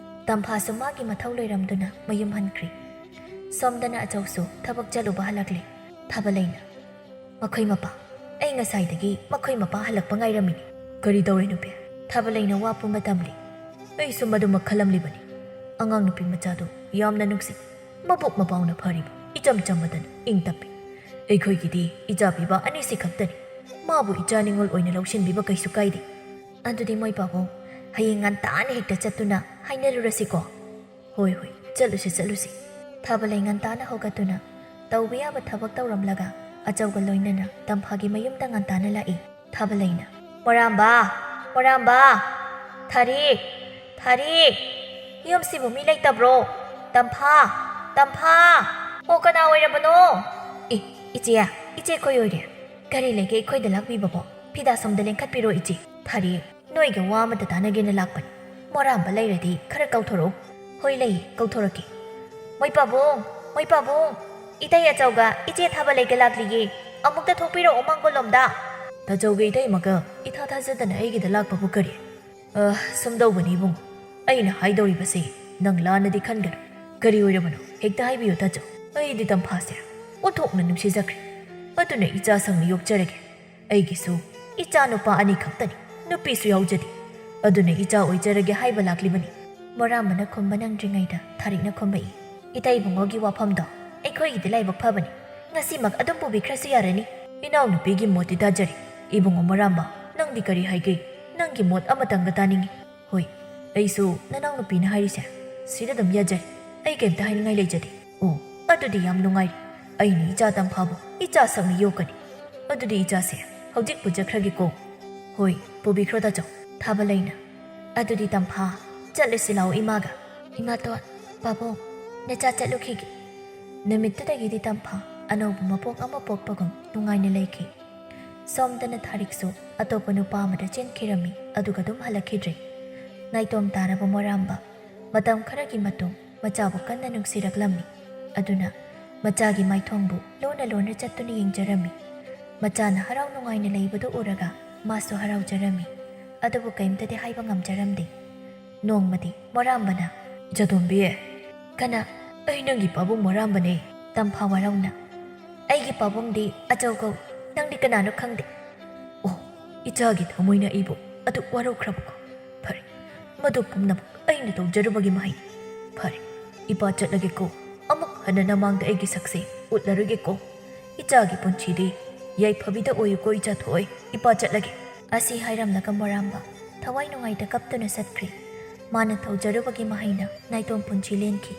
ꯇꯝꯐꯥꯁꯨ ꯃꯥꯒꯤ ꯃꯊꯧ ꯂꯣꯏꯔꯝꯗꯨꯅ ꯃꯌꯨꯝ ꯍꯟꯈ꯭ꯔꯦ꯫ ꯁꯣꯝꯗꯅ ꯑꯆꯧꯁꯨ ꯊꯕꯛ ꯆꯠꯂꯨꯕ ꯍꯜꯂꯛꯂꯦ꯫ ꯊꯥꯕꯂꯩꯅ, "ꯃꯈꯣꯏ ꯃꯄꯥ, ꯑꯩ ꯉꯁꯥꯏꯗꯒꯤ ꯃꯈꯣꯏ ꯃꯄꯥ ꯍꯜꯂꯛꯄ ꯉꯥꯏꯔꯝꯃꯤꯅꯤ꯫" "ꯀꯔꯤ ꯇꯧꯔꯦ ꯅꯨꯄꯤ?" ꯊꯥꯕꯂꯩꯅ ꯋꯥ ꯄꯨꯝꯕ ꯇꯝꯂꯤ꯫ "ꯑꯩꯁꯨ ꯃꯗꯨꯃꯛ ꯈꯜꯂꯝꯂꯤꯕꯅꯤ꯫ ꯑꯉꯥꯡ ꯅꯨꯄꯤ ꯃꯆꯥꯗꯨ ꯌꯥꯝꯅ ꯅꯨꯡꯁꯤ꯫ ꯃꯕꯨꯛ ꯃꯄꯥꯎꯅ ꯐꯔꯤꯕ, ꯏꯆꯝ ꯆꯝꯕꯗꯅ ꯏꯪ ꯇꯞꯄꯤ꯫ ꯑꯩꯈꯣꯏꯒꯤꯗꯤ ꯏꯆꯥ ꯄꯤꯕ ꯑꯅꯤꯁꯤ ꯈꯛꯇꯅꯤ꯫ ꯃꯥꯕꯨ ꯏꯆꯥ ꯅꯤꯉꯣꯜ ꯑꯣꯏꯅ ꯂꯧꯁꯤꯟꯕꯤꯕ ꯀꯩꯁꯨ ꯀꯥꯏꯗꯦ꯫" "ꯑꯗꯨꯗꯤ ꯃꯣꯏ ꯄꯥꯕꯨꯡ, ꯍꯌꯦꯡ ꯉꯟꯇꯥꯅ ꯍꯦꯛꯇ ꯆꯠꯇꯨꯅ ꯍꯥꯏꯅꯔꯨꯔꯁꯤꯀꯣ?" "ꯍꯣꯏ, ꯍꯣꯏ, ꯆꯠꯂꯨꯁꯤ, ꯆꯠꯂꯨꯁꯤ꯫" ꯊꯥꯕꯂꯩ ꯉꯟꯇꯥꯅ ꯍꯧꯒꯠꯇꯨꯅ ꯇꯧꯕ ꯌꯥꯕ ꯊꯕꯛ ꯇꯧꯔꯝꯂꯒ ꯑꯆꯧꯒ ꯂꯣꯏꯅꯅ ꯇꯝꯐꯥꯒꯤ ꯃꯌꯨꯝꯗ ꯉꯟꯇꯥꯅ ꯂꯥꯛꯏ꯫ ꯊꯥꯕꯂꯩꯅ, "ꯃꯣꯔꯥꯝꯕ, ꯃꯣꯔꯥꯝꯕ, ꯊꯥꯔꯤꯛ, ꯊꯥꯔꯤꯛ, ꯌꯨꯝꯁꯤꯕꯨ ꯃꯤ ꯂꯩꯇꯕ꯭ꯔꯣ? ꯇꯝꯐꯥ, ꯇꯝꯐꯥ!" "ꯑꯣ, ꯀꯅꯥ ꯑꯣꯏꯔꯕꯅꯣ?" "ꯑꯦ, ꯏꯆꯦ, ꯏꯆꯦ ꯈꯣꯏ ꯑꯣꯏꯔꯦ꯫ ꯀꯔꯤ ꯂꯩꯒꯦ ꯑꯩꯈꯣꯏꯗ ꯂꯥꯛꯄꯤꯕꯕꯣ? ꯐꯤꯗꯥ ꯁꯣꯝꯗ ꯂꯦꯡꯈꯠꯄꯤꯔꯣ ꯏꯆꯦ꯫" "ꯊꯥꯔꯤꯛ, ꯅꯣꯏꯒ ꯋꯥ ꯑꯃꯇ ꯇꯥꯟꯅꯒꯦꯅ ꯂꯥꯛꯄꯅꯤ꯫ ꯃꯣꯔꯥꯝꯕ ꯂꯩꯔꯗꯤ ꯈꯔ ꯀꯧꯊꯣꯔꯛꯎ꯫" "ꯍꯣꯏ, ꯂꯩꯌꯦ, ꯀꯧꯊꯣꯔꯛꯀꯦ꯫ ꯃꯣꯏ ꯄꯥꯕꯨꯡ, ꯃꯣꯏ ꯄꯥꯕꯨꯡ, ꯏꯇꯩ ꯑꯆꯧꯒ ꯏꯆꯦ ꯊꯥꯕꯂꯩꯒ ꯂꯥꯛꯂꯤꯌꯦ꯫ ꯑꯃꯨꯛꯇ ꯊꯣꯛꯄꯤꯔꯛꯑꯣ ꯃꯥꯡꯒꯣꯜꯂꯣꯝꯗ꯫" "ꯇꯥꯆꯧꯒ ꯏꯇꯩꯃꯒ ꯏꯊꯥ ꯊꯥꯖꯗꯅ ꯑꯩꯒꯤꯗ ꯂꯥꯛꯄꯕꯨ ꯀꯔꯤ?" "ꯑ, ꯁꯨꯝ ꯇꯧꯕꯅꯤ ꯏꯕꯨꯡ꯫ ꯑꯩꯅ ꯍꯥꯏꯗꯧꯔꯤꯕꯁꯦ ꯅꯪ ꯂꯥꯟꯅꯗꯤ ꯈꯟꯒꯅꯨ꯫ "ꯀꯔꯤ ꯑꯣꯏꯔꯕꯅꯣ? ꯍꯦꯛꯇ ꯍꯥꯏꯕꯤꯌꯨ, ꯇꯥꯆꯧ꯫ ꯑꯩꯗꯤ ꯇꯝꯐꯥꯁꯦ ꯑꯣꯟꯊꯣꯛꯅ ꯅꯨꯡꯁꯤꯖꯈ꯭ꯔꯦ꯫ ꯑꯗꯨꯅ ꯏꯆꯥ ꯁꯪꯅ ꯌꯣꯛꯆꯔꯒꯦ꯫ ꯑꯩꯒꯤꯁꯨ ꯏꯆꯥ ꯅꯨꯄꯥ ꯑꯅꯤ ꯈꯛꯇꯅꯤ, ꯅꯨꯄꯤꯁꯨ ꯌꯥꯎꯖꯗꯦ꯫ ꯑꯗꯨꯅ ꯏꯆꯥ ꯑꯣꯏꯖꯔꯒꯦ ꯍꯥꯏꯕ ꯂꯥꯛꯂꯤꯕꯅꯤ꯫" ꯃꯣꯔꯥꯝꯕꯅ ꯈꯨꯝꯕ ꯅꯪꯗ꯭ꯔꯤꯉꯩꯗ ꯊꯥꯔꯤꯛꯅ ꯈꯨꯝꯃꯛꯏ, "ꯏꯇꯩ ꯏꯕꯨꯡꯉꯣꯒꯤ ꯋꯥꯐꯝꯗꯣ ꯑꯩꯈꯣꯏꯒꯤꯗꯤ ꯂꯥꯏꯕꯛ ꯐꯕꯅꯤ꯫ ꯉꯁꯤꯃꯛ ꯑꯗꯨꯝ ꯄꯨꯕꯤꯈ꯭ꯔꯁꯨ ꯌꯥꯔꯅꯤ꯫" "ꯏꯅꯥꯎꯅꯨꯄꯤꯒꯤ ꯃꯣꯠꯇꯤ ꯇꯥꯖꯔꯤ꯫ ꯏꯕꯨꯡꯉꯣ ꯃꯣꯔꯥꯝꯕ, ꯅꯪꯗꯤ ꯀꯔꯤ ꯍꯥꯏꯒꯦ? ꯅꯪꯒꯤ ꯃꯣꯠ ꯑꯃꯇꯪꯒ ꯇꯥꯅꯤꯡꯏ꯫" "ꯍꯣꯏ, ꯑꯩꯁꯨ ꯅꯅꯥꯎꯅꯨꯄꯤꯅ ꯍꯥꯏꯔꯤꯁꯦ ꯁꯤꯗ ꯑꯗꯨꯝ ꯌꯥꯖꯔꯤ꯫ ꯑꯩ ꯀꯩꯝꯇ ꯍꯥꯏꯅꯤꯡꯉꯥꯏ ꯂꯩꯖꯗꯦ꯫" "ꯑꯣ, ꯑꯗꯨꯗꯤ ꯌꯥꯝ ꯅꯨꯡꯉꯥꯏꯔꯦ꯫ ꯑꯩꯅ ꯏꯆꯥ ꯇꯝꯐꯥꯕꯨ ꯏꯆꯥ ꯁꯛꯅ ꯌꯣꯛꯀꯅꯤ꯫ ꯑꯗꯨꯗꯤ ꯏꯆꯥꯁꯦ ꯍꯧꯖꯤꯛ ꯄꯨꯖꯈ꯭ꯔꯒꯦꯀꯣ꯫" "ꯍꯣꯏ, ꯄꯨꯕꯤꯈ꯭ꯔꯣ ꯇꯥꯆꯧ꯫" ꯊꯥꯕ ꯂꯩꯅ, "ꯑꯗꯨꯗꯤ ꯇꯝꯐꯥ, ꯆꯠꯂꯁꯤ ꯂꯥꯛꯑꯣ ꯏꯃꯥꯒ꯫" "ꯏꯃꯥꯇꯣꯟ, ꯄꯥꯕꯨꯡ, ꯅꯆꯥ ꯆꯠꯂꯨꯈꯤꯒꯦ꯫" ꯅꯨꯃꯤꯠꯇꯨꯗꯒꯤꯗꯤ ꯇꯝꯐꯥ ꯑꯅꯧꯕ ꯃꯄꯣꯛ ꯑꯃ ꯄꯣꯛꯄꯒꯨꯝ ꯅꯨꯡꯉꯥꯏꯅ ꯂꯩꯈꯤ꯫ ꯁꯣꯝꯗꯅ ꯊꯥꯔꯤꯛꯁꯨ ꯑꯇꯣꯞꯄ ꯅꯨꯄꯥ ꯑꯃꯗ ꯆꯦꯟꯈꯤꯔꯝꯃꯤ, ꯑꯗꯨꯒ ꯑꯗꯨꯝ ꯍꯜꯂꯛꯈꯤꯗ꯭ꯔꯦ꯫ ꯅꯥꯏꯇꯣꯝ ꯇꯥꯔꯕ ꯃꯣꯔꯥꯝꯕ ꯃꯇꯝ ꯈꯔꯒꯤ ꯃꯇꯨꯡ ꯃꯆꯥꯕꯨ ꯀꯟꯅ ꯅꯨꯡꯁꯤꯔꯛꯂꯝꯃꯤ꯫ ꯑꯗꯨꯅ ꯃꯆꯥꯒꯤ ꯃꯥꯏꯊꯣꯡꯕꯨ ꯂꯣꯟꯅ ꯂꯣꯟꯅ ꯆꯠꯇꯨꯅ ꯌꯦꯡꯖꯔꯝꯃꯤ꯫ ꯃꯆꯥꯅ ꯍꯔꯥꯎ ꯅꯨꯡꯉꯥꯏꯅ ꯂꯩꯕꯗꯨ ꯎꯔꯒ ꯃꯥꯁꯨ ꯍꯔꯥꯎꯖꯔꯝꯃꯤ꯫ ꯑꯗꯨꯕꯨ ꯀꯩꯝꯇꯗꯤ ꯍꯥꯏꯕ ꯉꯝꯖꯔꯝꯗꯦ꯫ ꯅꯣꯡꯃꯗꯤ ꯃꯣꯔꯥꯝꯕꯅ, "ꯖꯥꯗꯣꯝꯕꯤ, ꯀꯅꯥ?" "ꯑꯩ ꯅꯪꯒꯤ ꯄꯥꯕꯨꯡ ꯃꯣꯔꯥꯝꯕꯅꯦ꯫" ꯇꯝꯐꯥ ꯋꯥꯔꯧꯅ, "ꯑꯩꯒꯤ ꯄꯥꯕꯨꯡꯗꯤ ꯑꯆꯧ ꯀꯧꯏ, ꯅꯪꯗꯤ ꯀꯅꯥꯅꯣ ꯈꯪꯗꯦ꯫" "ꯑꯣ, ꯏꯆꯥꯒꯤ ꯊꯃꯣꯏꯅ ꯑꯩꯕꯨ ꯑꯗꯨꯛ ꯋꯥꯔꯧꯈ꯭ꯔꯕꯀꯣ? ꯐꯔꯦ, ꯃꯗꯨ ꯄꯨꯝꯅꯃꯛ ꯑꯩꯅ ꯇꯧꯖꯔꯨꯕꯒꯤ ꯃꯍꯩꯅꯤ꯫ ꯐꯔꯦ, ꯏꯄꯥ ꯆꯠꯂꯒꯦꯀꯣ꯫ ꯑꯃꯨꯛ ꯍꯟꯅ ꯅꯃꯥꯡꯗ ꯑꯩꯒꯤ ꯁꯛꯁꯦ ꯎꯠꯂꯔꯣꯏꯒꯦꯀꯣ꯫ ꯏꯆꯥꯒꯤ ꯄꯨꯟꯁꯤꯗꯤ ꯌꯥꯏꯐꯕꯤꯗ ꯑꯣꯏꯌꯨꯀꯣ ꯏꯆꯥ ꯊꯣꯏ, ꯏꯄꯥ ꯆꯠꯂꯒꯦ꯫" ꯑꯁꯤ ꯍꯥꯏꯔꯝꯂꯒ ꯃꯣꯔꯥꯝꯕ ꯊꯋꯥꯏ ꯅꯨꯡꯉꯥꯏꯇ ꯀꯞꯇꯨꯅ ꯆꯠꯈ꯭ꯔꯦ꯫ ꯃꯥꯅ ꯇꯧꯖꯔꯨꯕꯒꯤ ꯃꯍꯩꯅ ꯅꯥꯏꯇꯣꯝ ꯄꯨꯟꯁꯤ ꯂꯦꯟꯈꯤ꯫